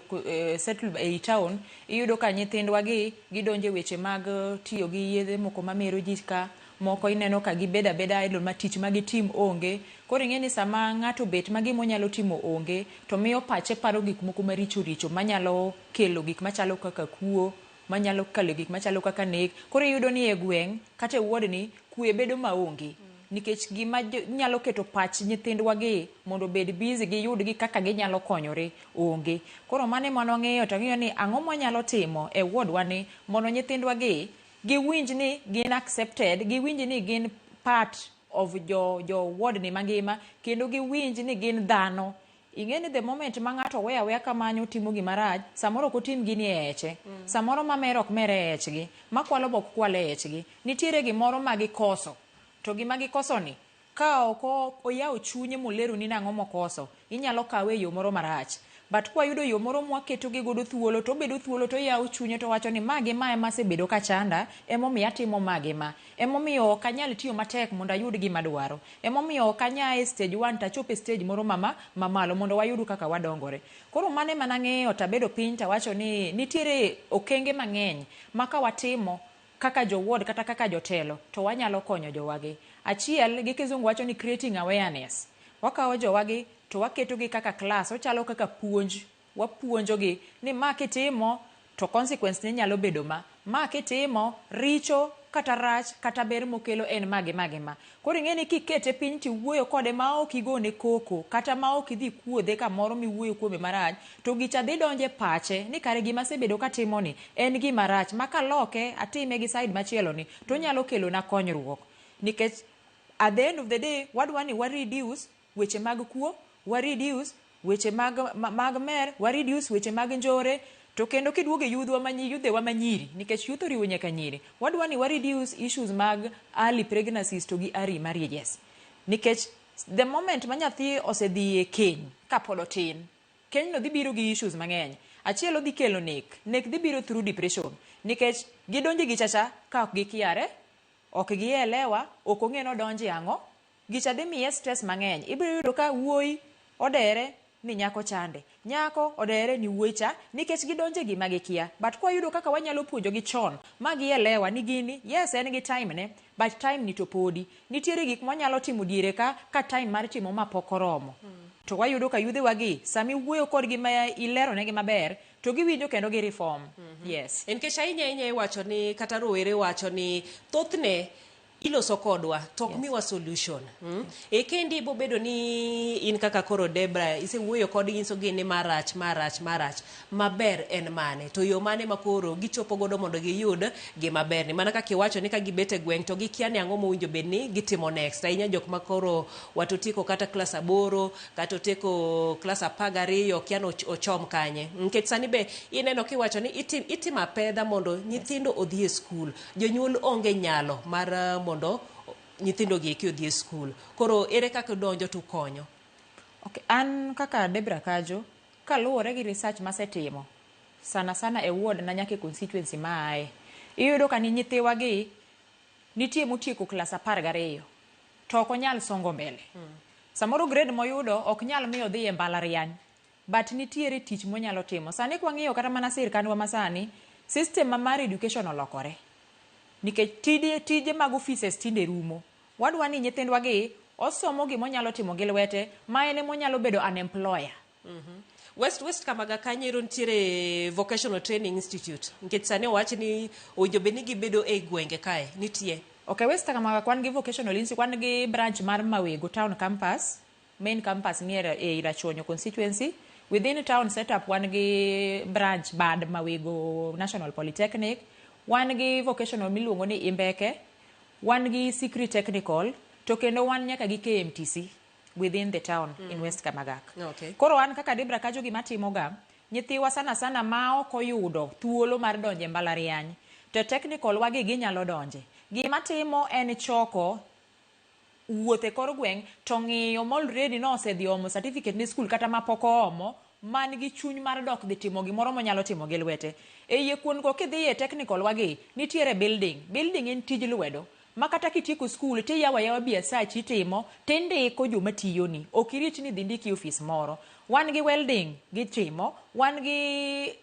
settled ei town, iyudo ka nyithindwa gi gidonjo e weche mag tiyo gi yedhe moko mamero ji ka, moko ineno ka gibedo abeda idle ma tich ma gitim onge. Koro ing'e ni sama ng'ato obet ma gima onyalo timo onge, to miyo pache paro gik moko maricho richo manyalo kelo gik machalo kaka kuo, manyalo kelo gik machalo kaka nek. Koro iyudo ni e gweng' kata e ward ni kwe bedo maonge. Nikech gima nyalo keto pach nyithindwa gi mondo obed busy giyud gi kaka ginyalo konyore onge. Koro mano ema nwang'iyo to wang'iyo ni ang'o mwanyalo timo e ward wa ni mondo nyithindwa gi giwinj ni gin accepted, giwinj ni gin part of jo ward ni mangima, kendo giwinj ni gin dhano. Ing'e ni the moment ma ng'ato weyo aweya kamanyo timo gima rach, samoro ok otim gini e eche. Samoro mamer ok mer e echgi, makwalo be ok kwal e echgi. Nitiere gimoro ma gikoso. To gima gikoso ni, ka ok oyawo chunye moleroni nang'o mokoso, inyalo kawe e yo moro marach. But kwayudo yo moro mwaketo gi godo thuolo, to obedo thuolo to oyawo chunye to owacho ni ma gi ma ema asebedo ka chanda, emomiyo atimo ma gi ma. Emomiyo ok anyal tiyo matek mondo ayud gima adwaro. Emomiyo ok anya e stage 1 tachop e stage moro mamalo mondo wayud kaka wadongore. Koro mano ema nang'iyo tabedo piny tawacho ni nitiere okenge mang'eny ma ka watimo kaka jo ward kata kaka jotelo to wanyalo konyo jowagi. Achiel gi kizungu wacho ni creating awareness. Wakawo jowagi to waketogi kaka class, ochalo kaka puonj, wapuonjogi ni ma kitimo to consequence ne nyalo bedo ma, ma kitimo richo kata rach kata ber mokelo en ma gi ma gi ma. Koro ing'e ni kikete piny tiwuoyo kode ma ok igone koko kata ma ok idhi kuodhe kamoro miwuoyo kuome marach, to gicha dhi donjo e pache ni kare gima asebedo katimo ni en gima rach ma kaloke atime gi side machielo ni to onyalo kelona konyruok. Nikech at the end of the day wadwa ni wa reduce weche mag kuo, wa reduce weche mag mer, wa reduce weche mag njore, to kendo kiduogo e yudhwa ma yudhewa ma nyiri, nikech youth oriwo nyaka nyiri, wadwa ni wa reduce issues mag early pregnancies to gi early marriages. Nikech the moment ma nyathi osedhi e keny kapod otin, keny no dhi biro gi issues mang'eny. Achiel odhi kelo nek, nek dhi biro through depression, nikech gidonjo gi chacha ka ok gikiare, ok gielewa, ok ong'e ni odonje ang'o, gicha dhi miye stress mang'eny. Ibiro yudo ka wuoyi odere ni nyako chande, nyako odere ni wuoyi cha, nikech gidonje gima gikia. But kwayudo kaka wanyalo puonjogi chon ma gielewa ni gini, yes en gi time ne, but time ni to podi. Nitiere gik mwanyalo timo diere ka time mar timo ma pok oromo. To wayudo ka yudhewa gi, sama iwuoyo kodgi ma ileronegi maber, to giwinjo kendo gi reform. Yes. Nikech ahinya ahinya iwacho ni kata rowere wacho ni thothne iloso kodwa to ok miwa solution. E kendi ibo bedo ni in kaka koro Debra isewuoyo kodgi inyisogi ni marach marach marach, maber en mane to yo mane ma koro gichopo godo mondo giyud gima berni. Mana kaka iwacho ni ka gibet e gweng' to gikia ni ang'o mowinjo bed ni gitimo next. Ahinya jok ma koro wat otieko kata klas 8 kata otieko klas 12 kia ni ochom kanye. Nikech sani be ineno kiwacho ni itimo apedha mondo nyithindo odhi e skul. Jonyuol onge nyalo mar mondo nyithindo gi eki odhi e skul. Koro ere kaka udonjo to ukonyo? Okay, an kaka Debra Kajo, kaluwore gi research masetimo, sana sana e ward na nyaka e constituency ma ae, iyudo ka ni nyithiwa gi nitie motieko klas 12 to ok onyal songo mbele. Samoro grade moyudo ok nyal miyo odhi e mbalariany. But nitiere tich monyalo timo. Sani kwang'iyo kata mana sirkandwa masani, system ma mar education olokore. Nikech tije, tije mag offices tinde rumo. Wadwa ni nyithindwa gi osomo gimonyalo timo gi lwete ma en emonyalo bedo an employer. West Kamaga kanyo ero nitiere Vocational Training Institute. Nikech sani owach ni owinjo bed ni gibedo e gwenge kae. Nitie. Okay, West Kamaga wan gi vocational institute, wan gi branch mar Mawego Town Campus, main campus nie e Rachuonyo constituency. Within town setup wan gi branch bad Mawego National Polytechnic, wan gi vocational miluongo ni Imbeke, wan gi Sikri Technical, to kendo wan nyaka gi KMTC within the town in West Kamagak. Koro an kaka Debra Kajo gima timoga, nyithiwa sana sana ma ok oyudo thuolo mar donjo e mbalariany, to technical wagi ginyalo donje. Gima timo en choko wuoth e kor gweng' to ng'iyo ma already nosedhi omo certificate ne skul kata mapok oomo man gi chuny mar dok dhi timo gimoro monyalo timo gi lwete. E iye kuond go kidhi e technical wagi, nitiere building. Building en tij lwedo. Ma kata kitieko skul tiyawo ayawa biasachi itimo tindiko joma tiyoni. Ok irit ni dhi ndiki e ofis moro. Wan gi welding gitimo, wan gi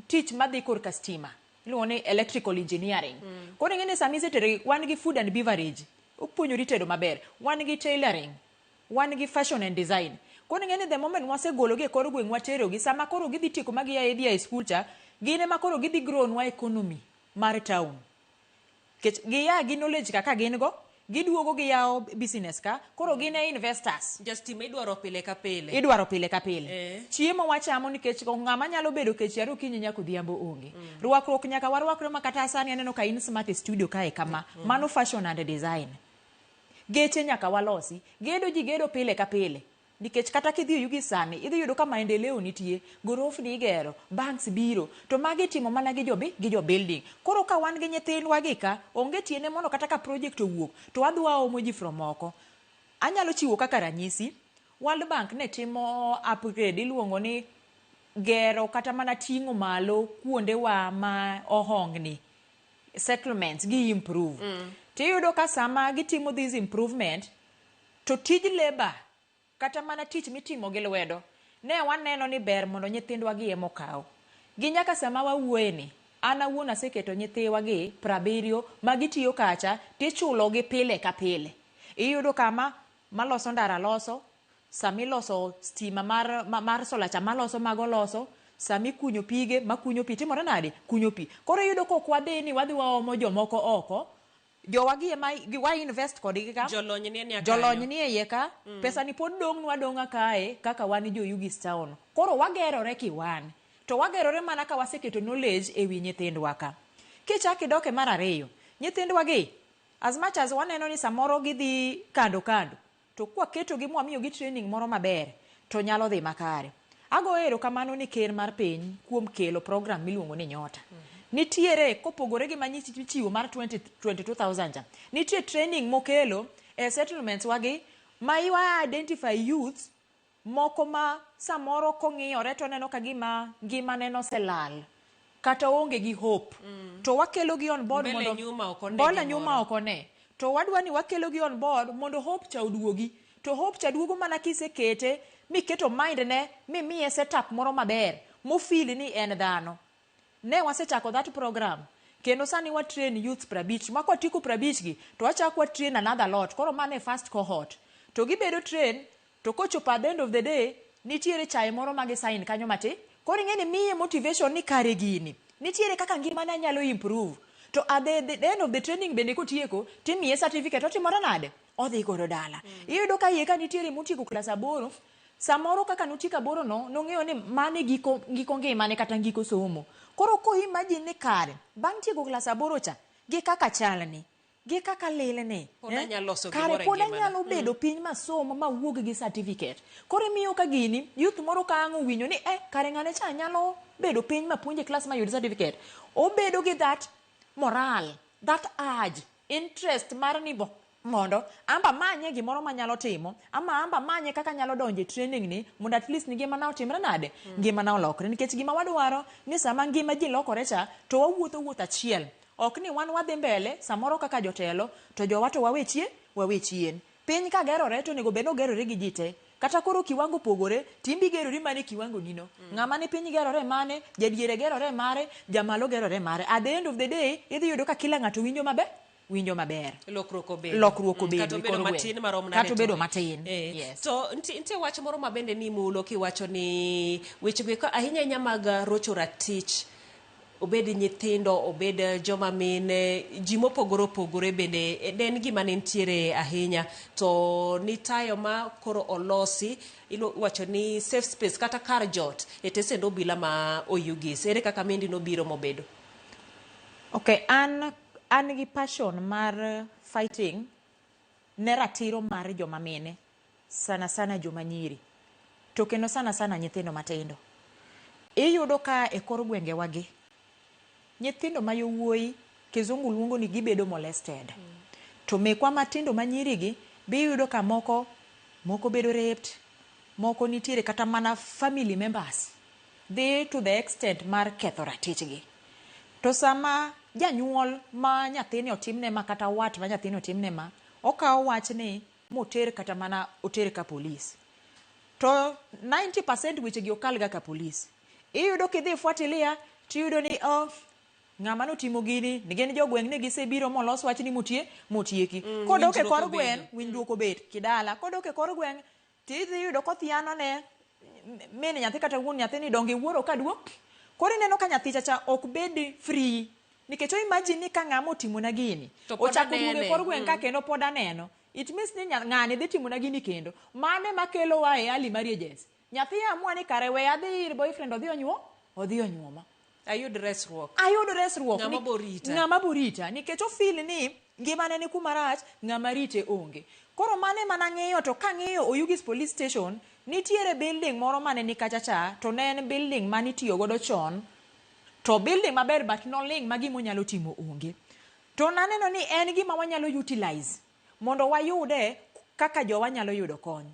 tich madhi korka stima iluongo ni electrical engineering. Koro ing'e ni sama isetere wan gi food and beverage, opuonjori tedo maber. Wan gi tailoring, wan gi fashion and design. Koro ing'e ni the moment wasegologi e kor gweng' waterogi, sama koro gidhi tieko ma gia dhi e skul cha, gin ema koro gidhi grow nwa economy mar town. Nikech gia gi knowledge kaka gin go, giduogo giyawo business ka, koro gin e investors. Ja stima idwaro pile ka pile. Idwaro pile ka pile. Chiemo wachamo nikech ng'ama nyalo bedo kech yare okinyi nyaka odhiambo onge. Rwakruok nyaka warwakre ma kata sani aneno ka in smart e studio kae kama. Mano fashion and design. Geche nyaka walosi. Gedo ji gedo pile ka pile. Nikech kata kidhi Oyugis sani, idhi yudo ka maendeleo nitie, gorofni igero, banks biro, to magi itimo mana gi jo, gi jo building. Koro ka wan gi nyithindwa gi ka, onge tiende mondo kata ka project owuok, to wadhi waomo ji from oko. Anyalo chiwo kaka ranyisi, World Bank ne timo upgrade iluongo ni gero kata mana ting'o malo kuondewa ma ohongni settlements gi improve. Tiyudo ka sama gitimo this improvement, to tij labor kata mana tich mitimo gi lwedo, ne waneno ni ber mondo nyithindwa gi ema okaw. Gi nyaka sama wawuoye ni, an awuon aseketo nyithiwa gi 70 ma gitiyo kacha tichulo gi pile ka pile. Iyudo kama maloso ndara loso, samiloso stima mar solar cha maloso mago loso, sami kunyo pige makunyo pi timore nade? Kunyo pi. Koro iyudo kok wadhi ni wadhi waomo jomoko oko, jowagi ema wa invest kodgi ka. Jolony nie nia Jolony kanyo. nie iye ka, pesa ni pod dong'nwa dong'a kae kaka wan jo Oyugis town. Koro wagerore kiwan. To wagerore mana ka waseketo knowledge e wi nyithindwa ka. Kichak idok e mar ariyo, nyithindwa gi, as much as waneno ni samoro gidhi kando kando, to kwaketogi mwamiyogi training moro maber, to nyalo dhi makare. Agoyo erokamano ni ker mar piny kuom kelo program miluongo ni Nyota. Nitiere kopogore gi manyichiwo mar 20, 22,000 cha. Nitie training mokelo e settlements wagi ma iwa identify youths moko ma samoro kong'iyore to oneno ka gima ngimane noselal kata oonge gi hope. To wakelo gi on board Mbele mondo nyuma ok one mbele gimoro. nyuma ok one. To wadwa ni wakelo gi on board mondo hope cha oduogi. To hope cha duogo mana kisekete miketo mind ne mimiye setup moro maber mofeel ni en dhano. Ne wasechako that program kendo sani wa train youths 50 ma kwatieko 50 gi to wachako wa train another lot. Koro mano e first cohort. To gibedo train to kochopo at the end of the day nitiere chae moro ma gisign kanyo matin. Koro ing'e ni miye motivation ni kare gini nitiere kaka ngimana nyalo improve. To at the end of the training bende kotieko timiye certificate otimore nade? Odhi godo dala. Iyudo ka iye ka nitiere motieko klas 8, samoro kaka notieko 8 no, nong'eyo ni mano e giko ngimane kata giko somo. Koro ko imagine ni kare, bang' tieko klas 8 cha, gi kaka chalni, gi kaka lilni, Pod anyalo loso kare gimoro e pod ngimana. anyalo bedo piny masom mawuog gi certificate. Koro imiyo ka gini, youth moro ka ang' owinjo ni kare ng'ane cha nyalo bedo piny mapuonje klas mayud certificate. Obedo gi that morale, that urge, interest mar ni bo mondo amba manye gimoro manyalo timo, ama amba manye kaka anyalo donjo e training ni mondo at least ngimana otimre nade? Ngimana olokre. Nikech gima wadwaro ni sama ngima ji lokore cha, to wawuotho wuoth achiel. Ok ni wan wadhi mbele, samoro kaka jotelo, to jowa to wawe chien, wawe chien. Piny ka gerore to onego bed ni ogerore gi ji te. Kata koro kiwango opogore, to in be igerori mana e kiwango ni no. Ng'ama ni piny gerore mane, jadiere gerore mare, jamalo gerore mare. At the end of the day, idhi yudo ka kila ng'ato winjo maber, winjo maber. Lokruok obedo. Lokruok obedo Kata e obedo kor gweng'. matin marom nade Kata obedo to- matin. Eh. Yes. To nitie wach moro ma bende nimulo kiwacho ni wechego eko ahinya ahinya mag rocho ratich obed nyithindo, obed joma mine, ji mopogore opogore bende ne en gima ne nitiere ahinya. To nitayo ma koro olosi iwacho ni safe space kata kar jot e tesend obila ma Oyugis. Ere kaka mindi nobiro mobedo? Okay, an gi passion mar fighting ne ratiro mar joma mine, sana sana joma nyiri, to kendo sana sana nyithindo matindo. Iyudo ka e kor gwengewa gi, nyithindo ma yowuoyi kizungu luongo ni gibedo molested. To mekwa matindo ma nyiri gi, be iyudo ka moko bedo raped, moko nitiere kata mana family members dhi to the extent mar ketho ratichgi. To sama janyuol ma nyathini otimne ma kata wat ma nyathini otimne ma, okawo wachni moter kata mana oter ka polis. To 90% weche gi okal ga ka polis. Iyudo kidhi fuatilia tiyudo ni oh, ng'ama notimo gini ni gin jogweng' ni gisebiro molos wachni motieki. Kodok e Winjruok kor obedo. gweng', winjruok obet kidala. Kodok e kor gweng' tidhi yudo kothiano ne min nyathi kata wuon nyathi ni donge iwuoro ka duok. Koro ineno ka nyathi chacha ok bed free nikech o imagine ni ka ng'ama otimona gini To pod ochako duogo e anene. kor gweng' ka kendo pod aneno. It means ni ng'ani dhi timona gini kendo. Mano ema kelowa e early marriages. Nyathi amua ni kare we adhi ir boyfriend odhi onyuo, odhi onyuoma. Ayud resruok. Ayud resruok. Ng'ama borita. Ng'ama borita. Nikech o feel ni ngimane ni kuma rach, ng'ama rite onge. Koro mano ema nang'iyo to kang'iyo Oyugis Police Station, nitiere building moro mane ni kacha cha, to ne en building mane itiyo godo chon. To building maber but noling' ma gima onyalo timo onge. To naneno ni en gima wanyalo utilize mondo wayude kaka jowa nyalo yudo kony.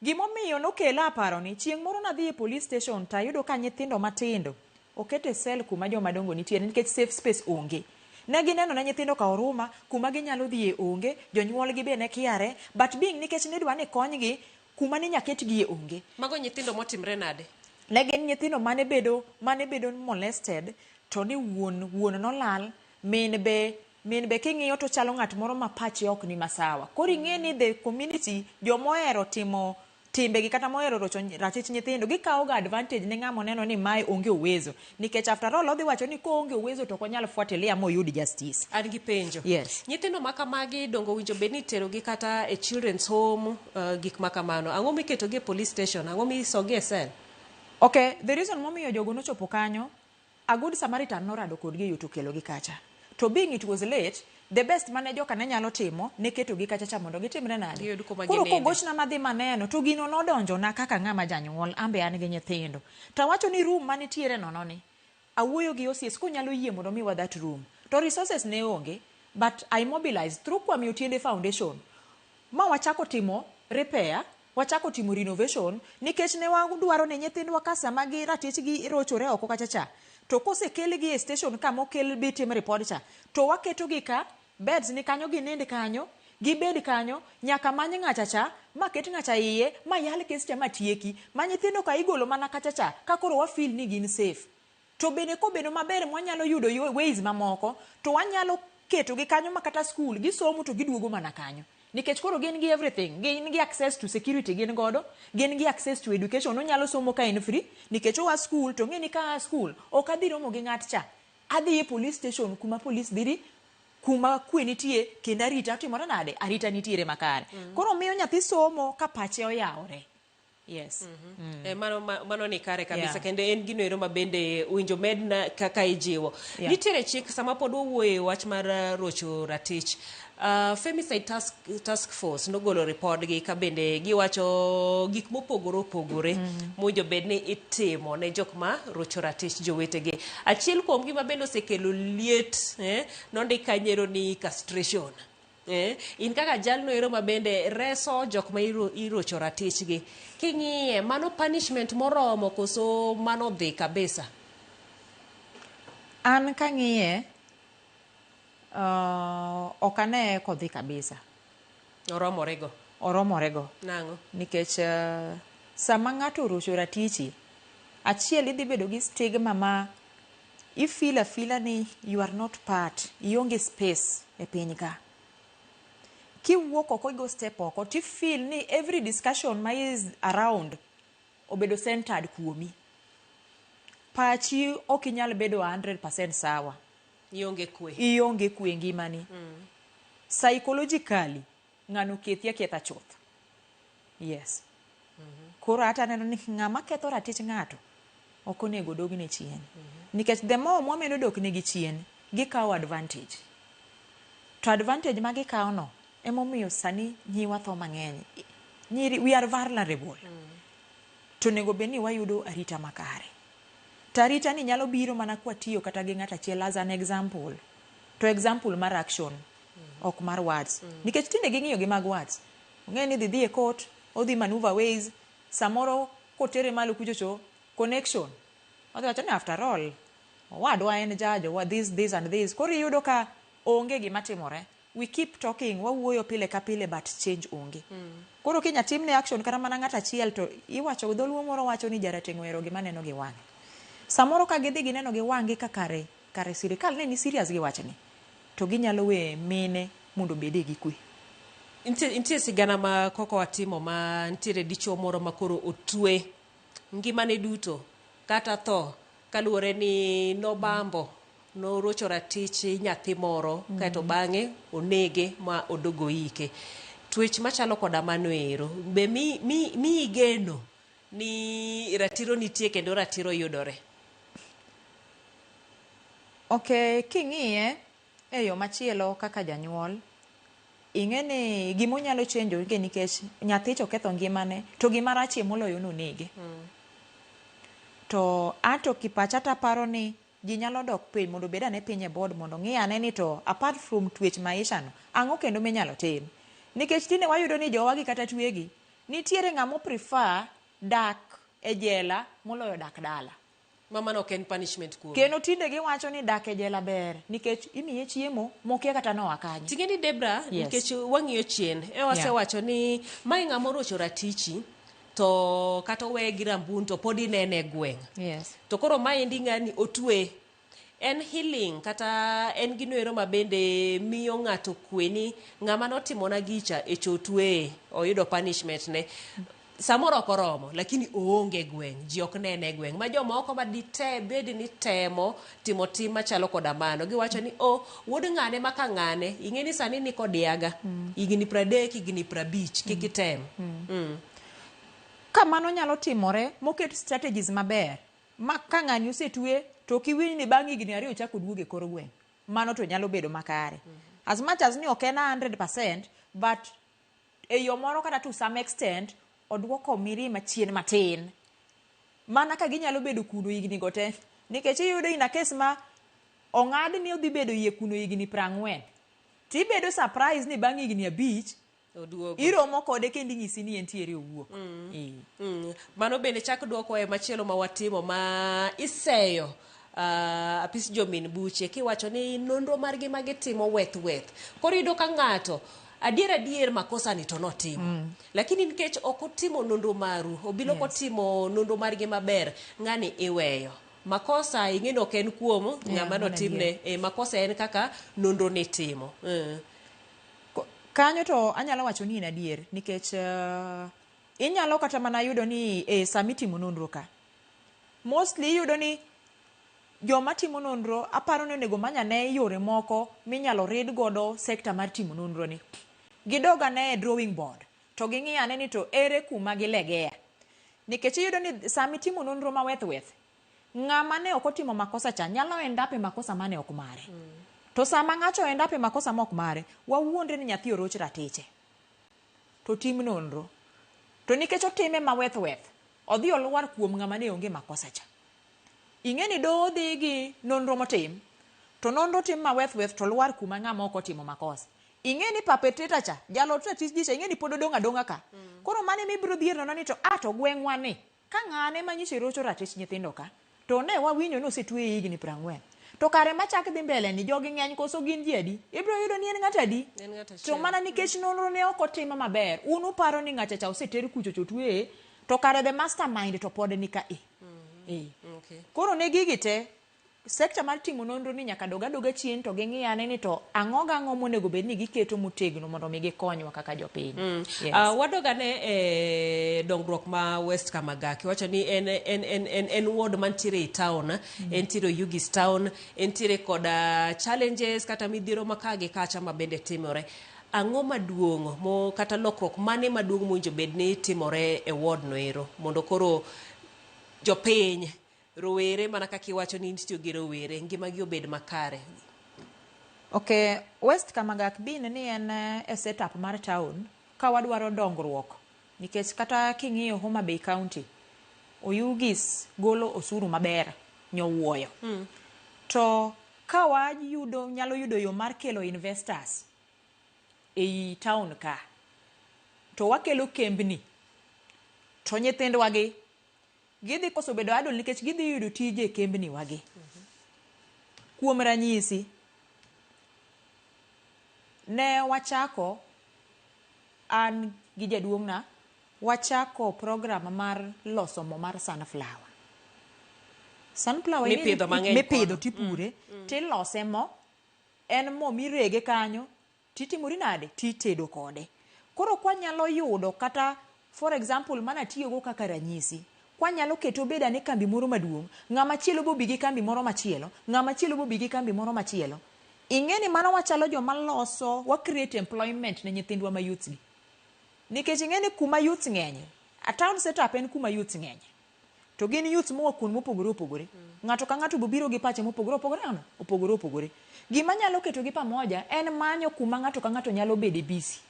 Gimomiyo nokela aparo ni chieng' moro nadhi e police station to ayudo ka nyithindo matindo oket e cell kuma joma dongo nitiere nikech safe space onge. Ne gineno ne nyithindo ka oruma, kuma ginyalo dhiye onge, jonyuolgi be ne kiare, but being nikech nidwa ni konygi, kuma ne nyaketgie onge. Mago nyithindo motimre nade? Ne gin nyithindo mane bedo molested to ni wuon nolal, min be king'iyo to chalo ng'at moro ma pache ok ni masawa. Koro ing'e ni the community jomohero timo timbegi kata mohero rocho ratich nyithindo gikawo ga advantage ne ng'ama oneno ni mae onge uwezo nikech after all odhi wacho ni koonge uwezo to ok onyal fuatilia moyud justice. An gi penjo. Yes. Nyithindo ma kamagi dongo owinjo bed ni iterogi kata e children's home, gik ma kamano. Ang'o miketogi e police station? Ang'o misogi e cell? Okay, the reason momiyo jogo nochopo kanyo, a good Samaritan norado kodgi e yo to okelogi kacha. To being it was late, the best mane joka ne nyalo timo ne ketogi kacha cha mondo gitimre nade. Giyud kuma Koro gininde. kogochna madhi maneno to gino nodonjona kaka ng'ama janyuol, ambe an gi nyithindo. Tawacho ni room manitiere nono ni, awuoyo gi OCS konyalo yie mondo miwa that room. To resources ne onge, but I mobilized through Kwame Otiende Foundation. Ma wachako timo repair, wachako timo renovation, nikech ne wadwaro ni nyithindwa ka sama gi ratichgi rochore oko kacha cha, to kosekelgi e station ka mokel bi tim report cha, to waketogi ka, beds ni kanyo ginind kanyo, gibed kanyo, nyaka many ng'acha cha, ma ket ng'acha iye, ma yal kes cha ma tieki, ma nyithindo ka igolo mana kacha cha, ka koro wa feel ni gin safe. To bende kobedo maber mwanyalo yudo ways mamoko, to wanyalo ketogi kanyo ma kata school gisomo to giduogo mana kanyo. Nikech koro gin gi everything, gin gi access to security gin godo, gin gi access to education, onyalo somo ka en free, nikech oa school to ng'e ni ka aa school, ok adhi romo gi ng'at cha. Adhi e police station kuma police dhi kuma kwe nitie kendo arita timore nade? Arita nitiere makare. Koro miyo nyathi somo ka pache oyawore. Yes. Mano ni kare kabisa. Kendo en gino ero ma bende owinjo med kaka ijiwo. Nitiere chik sama pod wawuoye wach mar rocho ratich. Femicide Task Force nogolo ripodgi ka bende giwacho gik mopogore opogore mowinjo bed ni itimo ne jok ma rocho ratich jowetegi. Achiel kuom gi ma bende osekelo liet nondik kanyero ni castration. In kaka jalno ero ma bende reso jok ma irocho ratichgi, king'iye mano punishment moromo koso mano dhi kabisa? An kang'iye, ok ane kodhi kabisa. Oromore go. Oromorego. Nang'o? Nikech sama ng'ato orocho ratichi, achiel idhi bedo gi stigma ma i feel afila ni you are not part, ionge space e piny ka. Kiwuok oko igo step oko ti feel ni every discussion ma is around obedo centered kuomi. Pachi ok inyal bedo 100% sawa. Ionge kwe. Ionge kwe e ngimani. Psychologically, ng'ano kethi aketha chuth. Yes. Koro hata aneno ni ng'ama ketho ratich ng'ato ok onego dogne chien. Nikech the more mwamedo dok negi chien, gikawo advantage. To advantage ma gikawo no emomiyo sani nyiwa tho mang'eny. Nyiri, we are vulnerable. To onego bed ni wayudo arita makare. To arita ni nyalo biro mana kwatiyo kata gi ng'ato achiel as an example. To example mar action, ok mar words. Nikech tinde ging'iyo gi mag words. Ong'e ni dhi e court, odhi maneuver ways, samoro kotere malo kuchocho, connection. Odhi wacho ni after all, owadwa en judge, owa this, this and this. Koro iyudo ka onge gima timore. We keep talking, wawuoyo pile ka pile but change onge. Koro kinya timne action kata mana ng'ato achiel to iwacho dholuo moro wacho ni jarateng' ohero gima neno gi wang'e. Samoro ka gidhi gineno gi wang'gi ka kare kare sirikal ne ni serious gi wachni to ginyalo we mine mondo obede gi kwe. Nitie sigana ma koko watimo ma nitiere dichuo moro ma koro otwe ngimane duto kata tho kaluwore ni nobambo norocho ratich nyathi moro kaeto bang'e onege ma odogo ike. Twech machalo koda mano ero be mi geno ni ratiro nitie kendo ratiro yudore? Okay, king'iye e yo machielo kaka janyuol, ing'e ni gimonyalo change onge nikech nyathi to ketho ngimane to gima rachie moloyo nonege. To anto kipacha taparo ni ji nyalo dok piny mondo obed ane piny e board mondo ng'i ane ni to apart from twech maisha no, ang'o kendo minyalo tim. Nikech tinde wayudo ni jowagi kata twegi, nitiere ng'ama prefer dak e jela moloyo dak dala. Ma mano ok en punishment kuome. Kendo tinde giwacho ni dak e jela ber nikech imiye chiemo mokia kata noa kanye. Ting'e ni Debra, nikech wang'iyo chien, e wasewacho ni mae ng'ama orocho ratichi to kata oweye gi rambun to pod inene e gweng'. To koro maendi ng'ani otwe. En healing kata en gino ero ma bende miyo ng'ato kwe ni ng'ama notimona gicha e cho otweye, oyudo punishment ne. Samoro ok oromo, lakini oonge e gweng', ji ok nene e gweng'. Ma jomoko ma dite bed ni temo timo tim machalo koda mano. Giwacho ni, oh, wuod ng'ane maka ng'ane, ing'e ni sani ni kod yaga. Higni 30, higni 50, kik item. Ka mano nyalo timore, moket strategies maber, ma ka ng'ani osetwe, to ok iwinj ni bang' higni 2 ochako oduogo e kor gweng'. Mano to nyalo bedo makare. As much as ni ok en 100%, but e yo moro kata to some extent, oduoko mirima chien matin. Mana ka ginyalo bedo kuno higni go te. Nikech iyudo in a case ma ong'ad ni odhi bedo iye kuno higni 40. Tibedo surprise ni bang' higni 5 Oduogo. Iromo kode kendo inyisi ni entiere owuok. Mano bende chak duoko e machielo ma watimo ma iseyo apis jomin buche kiwacho ni nonro margi ma gitimo weth weth. Koro iyudo ka ng'ato adier adier makosa ni to notimo. Lakini nikech ok otimo nonro maru, obilo kotimo nonro margi maber, ng'ani iweyo. Makosa ing'e ni ok en kuom ng'ama notimne, makosa en kaka nonro nitimo. Kanyo to anyalo wacho ni en adier nikech inyalo kata mana yudo ni sama itimo nonro ka mostly iyudo ni joma timo nonro aparo ni onego many ane yore moko minyalo rid godo sector mar timo nonro ni. Gidog ane e drawing board to ging'i ane ni to ere kuma gilegea. Nikech iyudo ni sama itimo nonro ma weth weth, ng'ama ne ok otimo makosa cha nyalo end up e makosa mane ok mare. To sama ng'ato end up e makosa mok mare, wawuondre ni nyathi oroch ratiche. To tim nonro. To nikech otime ma weth weth, odhi olwar kuom ng'ama ne onge makosa cha. Ing'e ni doho dhi gi nonro motim, to nonro tim ma weth weth to lwar kuma ng'ama ok otimo makosa. Ing'e ni perpetrator cha, jalot ratich ji cha, ing'e ni pod odong' adong'a ka. Koro mano ema ibiro dhier nono ni to a to gweng'wa ni, ka ng'ane ma nyicha rocho ratich nyithindo ka, to ne wawinjo ni osetweye higni 40. To kare machak dhi mbele ni jogi ng'eny koso gin ji adi? Ibiro yudo ni en ng'ato adi? En ng'ato To achiel. mana nikech nonro ne ok otim maber, un uparo ni ng'acha cha oseter kucho to otweye, to kare the mastermind to pod ni ka e. Eh. Okay. Koro ne gigi te, sector mar timo nonro ni nyaka dog adoga chien to ging'i ane ni to ang'o gang'o monego bed ni giketo motegno mondo mi gikonywa kaka jopiny. Yes. Wadog ane e dongruok ma West Kamagak. Iwacho ni en ward mantiere e town, entiere Oyugis town, entiere koda challenges kata midhiero ma ka gi kacha ma bende timore. Ang'o maduong' mo kata lokruok mane maduong' mowinjo bed ni timore e ward no ero mondo koro jopiny rowere mana kaka iwacho ni itiyo gi rowere ngimagi obed makare. Okay, West Kamagak bin ni en e setup mar town ka wadwaro dongruok nikech kata king'iyo Homa Bay County, Oyugis golo osuru maber nyowuoyo. To ka wayudo nyalo yudo yo mar kelo investors ei town ka to wakelo kembni to nyithindwa gi gidhi koso bedo idle nikech gidhi yudo tije e kembni wagi. Kuom ranyisi, ne wachako an gi jaduong'na wachako program mar loso mo mar sunflower. Sunflower ing'e ni- Mipidho mang'eny mipidho kono. tipure tilose mo en mo mirege kanyo titimori nade titedo kode. Koro kwanyalo yudo kata for example mana tiyogo kaka ranyisi kwanyalo keto obed ane kambi moro maduong' ng'ama chielo bobi gi kambi moro machielo ng'ama chielo bobi gi kambi moro machielo ing'e ni mano wachalo joma loso wa create employment ne nyithindwa ma youths gi nikech ing'e ni kuma youths ng'enye a town setup en kuma youths ng'enye to gin youths moa kuond mopogore opogore ng'ato ka ng'ato bobiro gi pache mopogore opogore ano opogore opogore gima nyalo keto gi pamoja en manyo kuma ng'ato ka ng'ato nyalo bede busy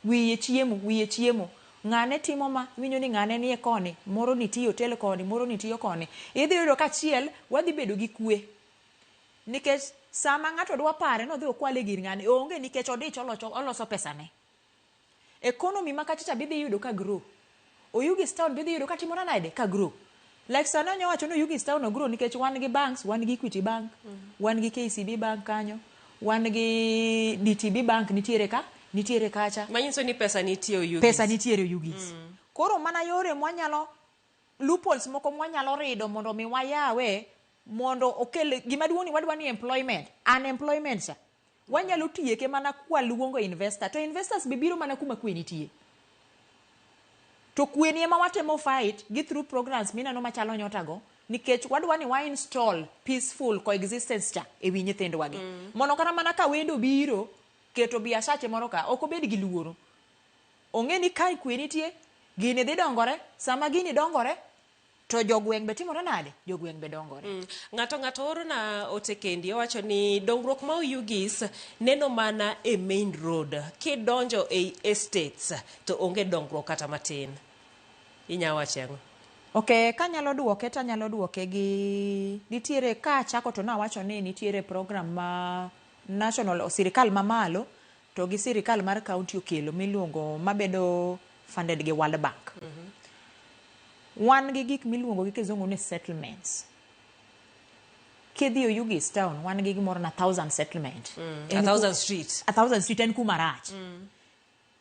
wiye chiemo wiye chiemo ng'ane timo ma iwinjo ni ng'ane nie koni moro ni tiyo hotel koni moro ni tiyo koni idhi yudo ka achiel wadhi bedo gi kwe nikech sama ng'ato dwa pare nodhi okwale gir ng'ane onge nikech odich olocho, oloso pesane economy ma kacha cha bidhi yudo ka grow Oyugis town bidhi yudo ka timore nade ka grow like sani onya wacho ni Oyugis town ogrow nikech wan gi banks wan gi Equity Bank wan gi KCB Bank kanyo wan gi DTB Bank nitiere ka nitiere kacha Manyiso ni pesa nitie Oyugis. pesa nitiere Oyugis koro mana yore mwanyalo loopholes moko mwanyalo rido mondo mi wayawe mondo okel gima duong' ni wadwa ni employment unemployment cha wanyalo tieke mana kwaluongo investor to investors be biro mana kuma kwe nitie to kwe ni ema watemo fight gi through programs mineno machalo nyota go nikech wadwa ni wa install peaceful coexistence cha ewi nyithindwa gi mondo kata mana ka wendo biro keto biashache moro ka ok obed gi luoro ong'e ni kae kwe nitie gini dhi dongore sama gini dongore to jogweng' be timore nade jogweng' be dongore Ng'ato ng'ato oro na ote kendi owacho ni dongruok ma Oyugis neno mana e main road kidonjo ei estates to onge dongruok kata matin. Inya wacho ang'o? Ok, kanyalo duoke tanyalo duoke gi nitiere ka achako to nawacho ni nitiere program ma national sirikal mamalo to gi sirikal mar county okelo miluongo mabedo funded gi World Bank. Wan gi gik miluongo gi kizungu ni settlements. Kidhi Oyugis town wan gi gimoro na thousand settlement. A thousand street. A thousand street en kuma rach.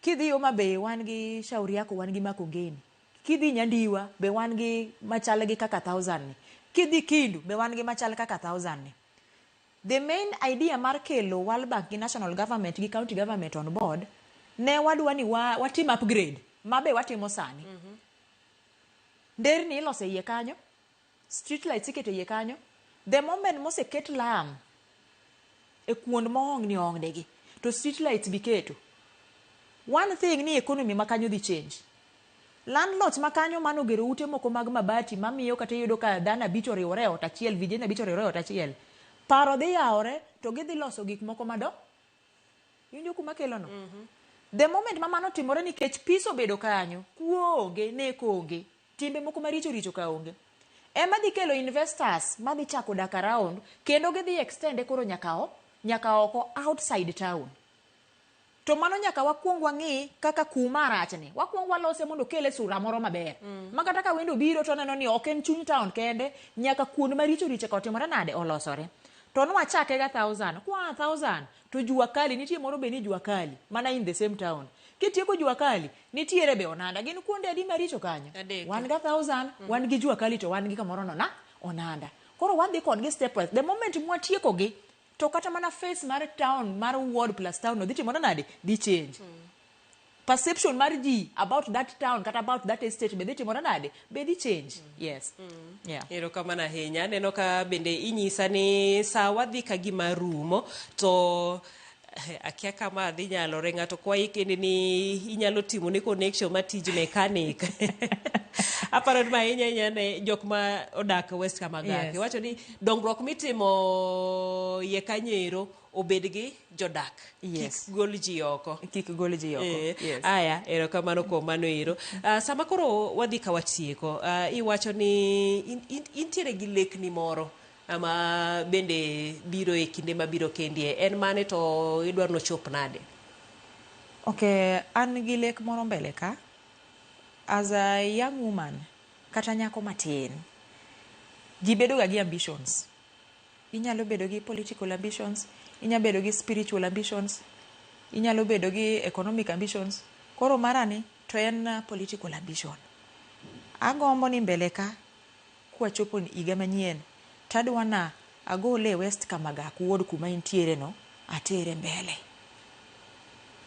Kidhi Homa Bay wan gi Shauri Yako wan gi Makongeni. Kidhi Nyandiwa be wan gi machal gi kaka thousand ni. Kidhi Kindu be wan gi machal kaka thousand ni. The main idea mar kelo World Bank gi national government gi county government on board ne wadwa ni wa, watim upgrade ma be watimo sani. Nderni iloso e iye kanyo, street lights iketo e iye kanyo. The moment moseket lam e kuond moongni ongni gi to street lights be keto. One thing ni economy ma kanyo dhi change. Landlords ma kanyo manogero ute moko mag mabati mamiyo kata iyudo ka dhano abich oriwore e ot achiel, vijana abich oriwore e ot achiel. Paro dhi yawore to gidhi loso gik moko mado. Iwinjo kuma kelo no? The moment ma mano timore nikech peace obedo kanyo, kuo onge, nek onge, timbe moko maricho richo ka onge. Ema dhi kelo investors madhi chako dak around kendo gidhi extend koro nyaka o, nyaka oko outside town. To mano nyaka wakwong wang'i kaka kuma rachni. Wakwong walose mondo okele sura moro maber. Ma kata ka wendo biro to oneno ni ok en chuny town kende, nyaka kuond maricho richo ka otimore nade olosore. To nwachake ga 1000. Kwa 1000 to jua kali nitie moro be ni jua kali mana in the same town. Kitieko jua kali nitiere be Onanda. Gin kuonde adi maricho kanyo? Adek. Wan ga 1000, wan gi jua kali to wan gi kamoro no na Onanda. Koro wadhi kodgi stepwise. The moment mwatieko gi to kata mana face mar town mar ward plus town no dhi timore nade? Dhi change. Perception mar ji about that town kata about that estate be dhi timore nade? Be dhi change. Yes. Yeah. Erokamano ahinya. Aneno ka bende inyisa ni sa wadhi ka gima rumo to akia kama dhi nyalore ng'ato kwayi kende ni inyalo timo ne connection mar tij mechanic. Aparo ni ma ahinya ahinya ne jok ma odak West Kamagak. Yes. Iwacho ni dongruok mitimo iye kanyo ero obed gi jodak. Yes. Kik gol ji oko. Kik gol ji oko. Yes. Aya, erokamano kuom mano ero. Sama koro wadhi ka watieko, iwacho ni intiere gi lekni moro ama bende biro e kinde mabiro kendie. En mane to idwaro nochop nade? Okay, an gi lek moro mbele ka. As a young woman, kata nyako matin, ji bedo ga gi ambitions. Inyalo bedo gi political ambitions, inyalo bedo gi spiritual ambitions, inyalo bedo gi economic ambitions. Koro marani to en political ambition. Agombo ni mbele ka kwachopo higa manyien tadwa na agole West Kamagak ward kuma entiere no atere mbele.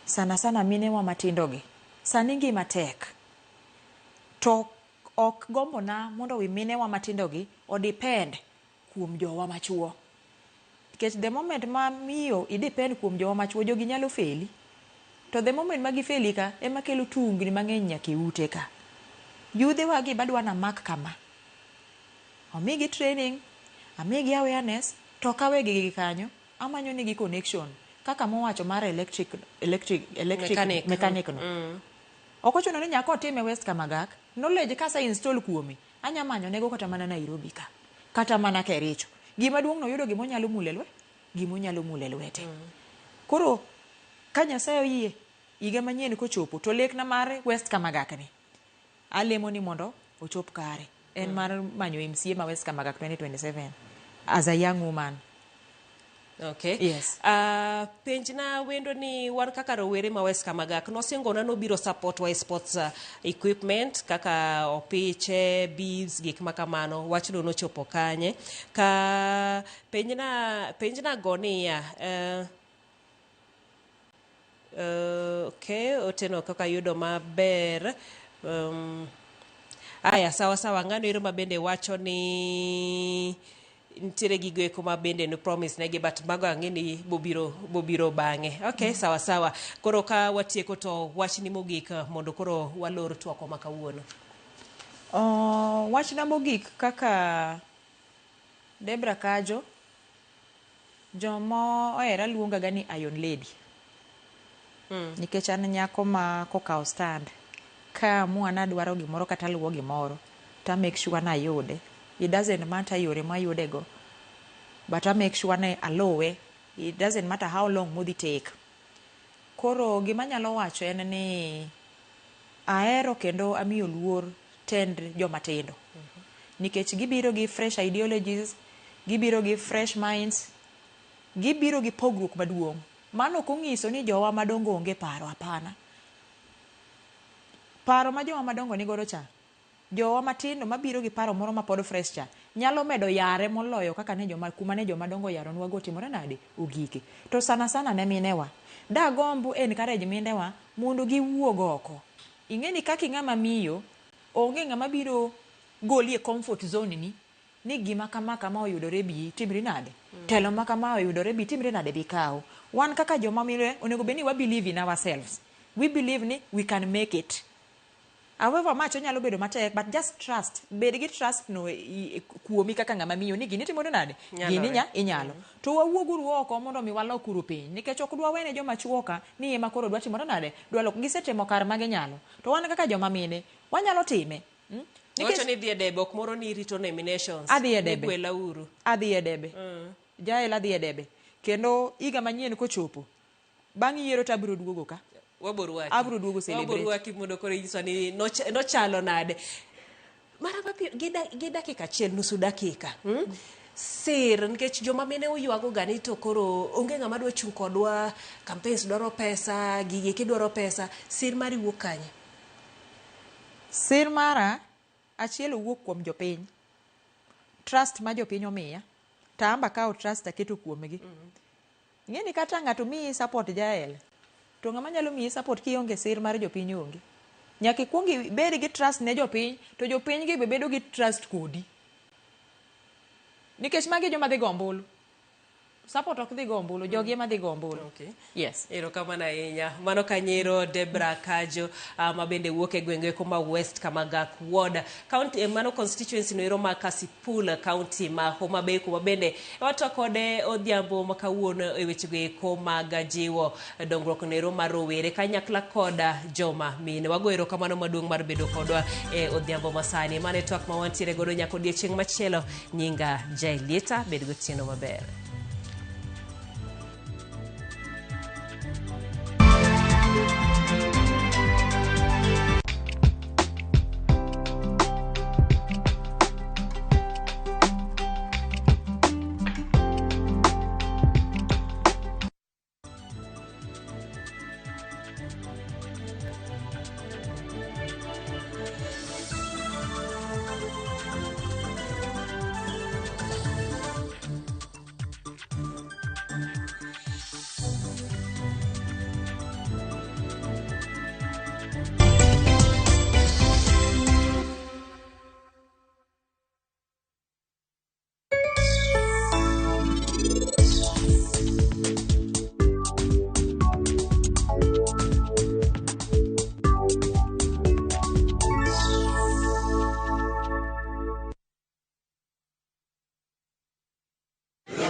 Sana sana mine wa matindo gi. Sani ngima tek. To ok gombo na mondo wi mine wa matindo gi o depend kuom jowa machuo. Nikech the moment ma miyo i depend kuom jowa machuo, jogi nyalo feli. To the moment ma gifeli ka, ema kelo tungni mang'eny nyaka e ute ka. Yudhe wa gi badwa na mak kama. Omigi training, amigi awareness, to ok awegi gi kanyo, amanyo negi connection. Kaka mowacho mar electric Mechanic. mechanic no. Ok ochuno ni nyaka otime West Kamagak, knowledge kasa install kuome, anya manyo nego kata mana Nairobi ka, kata mana Kericho. Gima duong' no yudo gima onyalo mule lwe, gima onyalo mule lwete. Koro ka Nyasaye oyie, higa manyien kochopo to lekna mar West Kamagak ni, alemo ni mondo ochop kare. En mar manyo MCA ma West Kamagak 2027 as a young woman. Okay. Yes. Penjna wendo ni wan kaka rowere ma West Kamagak nosingona nobiro support wa e sports equipment kaka opiche, bibs, gik ma kamano. Wachno nochopo kanye? Ka penjna go niya, okay, oteno kaka yudo maber. Aya, sawa sawa, ng'ano ero ma bende wacho ni nitiere gigo eko ma bende no promise negi but mago ang'e ni bobiro bang'e. Okay, sawa sawa. Koro ka watieko to wachni mogik mondo koro walor twakwa ma kawuono. Wachna mogik kaka Debra Kajo, joma ohera luonga ga ni Iron Lady. Nikech an nyako ma kokawo stand, ka amua nadwaro gimoro kata luwo gimoro, to make sure nayude. It doesn't matter yore mayude go, but I make sure ni aluwe. It doesn't matter how long modhi take. Koro gima anyalo wacho en ni ahero kendo amiyo luor tend joma tindo. Nikech gibiro gi fresh ideologies, gibiro gi fresh minds, gibiro gi pogruok maduong'. Mano ok onyiso ni jowa madongo onge paro, hapana. Paro ma jowa madongo nigodo cha, jowa matindo mabiro gi paro moro mapod fresh cha, nyalo medo yare moloyo kaka ne joma, kuma ne joma dongo oyaronwa go otimore nade? Ogike. To sana sana ne minewa. Dagomb encourage minewa mondo giwuog oko. Ing'e ni kaka ing'ama miyo, onge ng'ama biro goli e comfort zone ni, ni gima kama kama oyudore bi timri nade? Telo ma kama oyudore bi timri nade bi kaw. Wan kaka joma mine onego bed ni wa believe in ourselves. We believe ni we can make it. However much onyalo bedo matek, but just trust. Bed gi trust no kuomi kaka ng'ama miyo ni gini timore nade? Nyalore. Gini inyalo. To wawuoguru oko mondo mi walok uru piny. Nikech ok dwa wene joma chuo ka ni ema koro dwa timore nade? Dwa lok. Gisetimo kar ma ginyalo. To wan kaka joma mine, wanyalo time. Wacho ni idhi e debe, ok moro ni irito nominations. Adhi e debe. Igwela uru. Adhi e debe. Jael adhi e debe. Kendo higa manyien kochopo, bang' yiero to abiro duogo ka. Wabiro rwaki. Abiro duogo celebrate. Wabiro rwaki mondo koro inyiswa ni nochalo nade. Mara mapiyo, gi dakika achiel, nusu dakika. Sir nikech joma mine oywago ga ni to koro onge ng'ama dwa chung' kodwa, campaigns dwaro pesa, gigi eki dwaro pesa. Sir mari wuok kanye? Sir mara achiel owuok kuom jopiny. Trust ma jopiny omiya. To an be akawo trust aketo kuomgi. Ing'e ni kata ng'ato miyi support Jael, to ng'ama nyalo miyi support kionge sir mar jopiny onge. Nyaka ikuong ibed gi trust ne jopiny, to jopiny gi be bedo gi trust kodi. Nikech magi e joma dhi go ombulu. Support ok dhi go ombulu, jogi ema dhi go ombulu. Okay. Yes. Erokamano ahinya. Mano kanyero Debra Kajo ma bende wuok e gwenge eko ma West Kamagak Ward. County, mano constituency no ero ma Kasipul, county ma Homa Bay kuma bende watwa kode odhiambo ma kawuono e wechego eko mag jiwo dongruok no ero mar rowere kanyakla koda joma mine. Wago erokamano maduong' mar bedo kodwa e odhiambo masani. Mano e twak ma wantiere godo nyaka odiechieng' machielo. Nyinga Jaelieta, bed gotieno maber.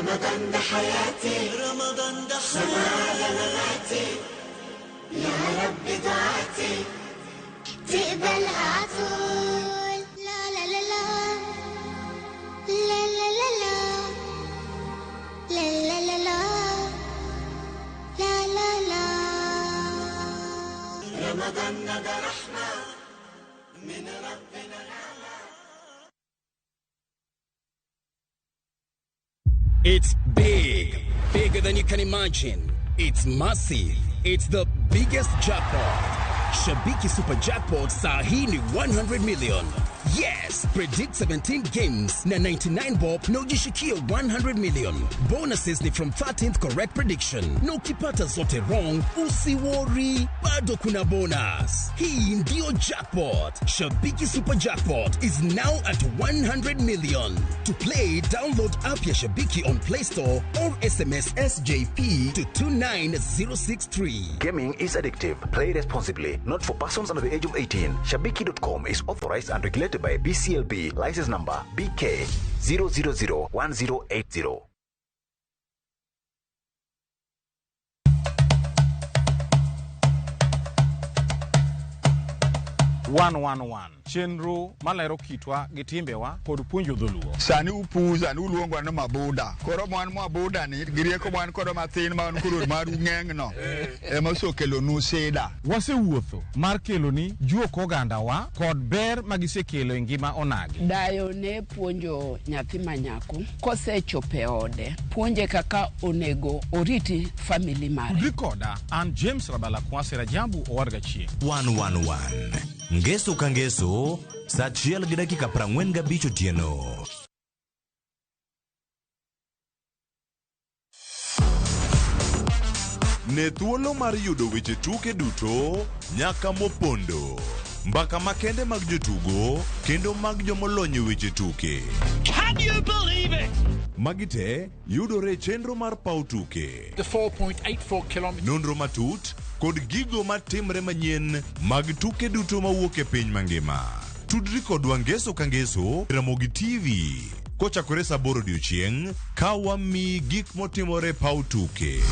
رمضان ده حياتي، رمضان ده حياتي، مماتي، يا رب دعاتي تقبلها عطول. لا لا لا لا لا لا لا لا لا لا لا لا لا لا. رمضان ده رحمة من ربنا الأعلى. It's big, bigger than you can imagine. It's massive. It's the biggest jackpot. Shabiki Super Jackpot saa hii ni 100 million. Yes, predict 17 games na 99 bob na ujishikie 100 million. Bonuses ni from 13th correct prediction. Na ukipata zote wrong, usiworry, bado kuna bonus. Hii ndio jackpot. Shabiki Super Jackpot is now at 100 million. To play, download app ya Shabiki on Play Store or SMS SJP to 29063. Gaming is addictive. Play responsibly. Not for persons under the age of 18. Shabiki.com is authorized and regulated by BCLB. License number BK 0001080. One one one chenro malero kitwa gi timbewa kod puonjo dholuo. Sani upuza ni uluongo ni mabuda. Koro mwan mabuda ni gi rieko mwan kodo mathin ma wan koro maru ng'eng no ema osekelonu sida. Wasewuotho mar keloni juok ogandawa kod ber magisekelo e ngima onagi. Dayo ne puonjo nyathi ma nyako kosechopo e ode, puonje kaka onego oriti family mare. Tudri koda an James Rabala Kwasi Rajabu Owadga Chieng'. 111 Ngeso ka ngeso saa achiel gi dakika 45 otieno. Ne thuolo mar yudo weche tuke duto nyaka mopondo. Mbaka makende mag jotugo kendo mag jomolony e weche tuke. Can you believe it? Magi te yudore e chenro mar paw tuke. The 4.84 kilometers. Nonro matut kod gigo matimre manyien mag tuke duto mawuok e piny mangima. Tudri kodwa ngeso ka ngeso e Ramogi TV kochakore saa 8 odiochieng' ka wamiyi gik motimore e paw tuke.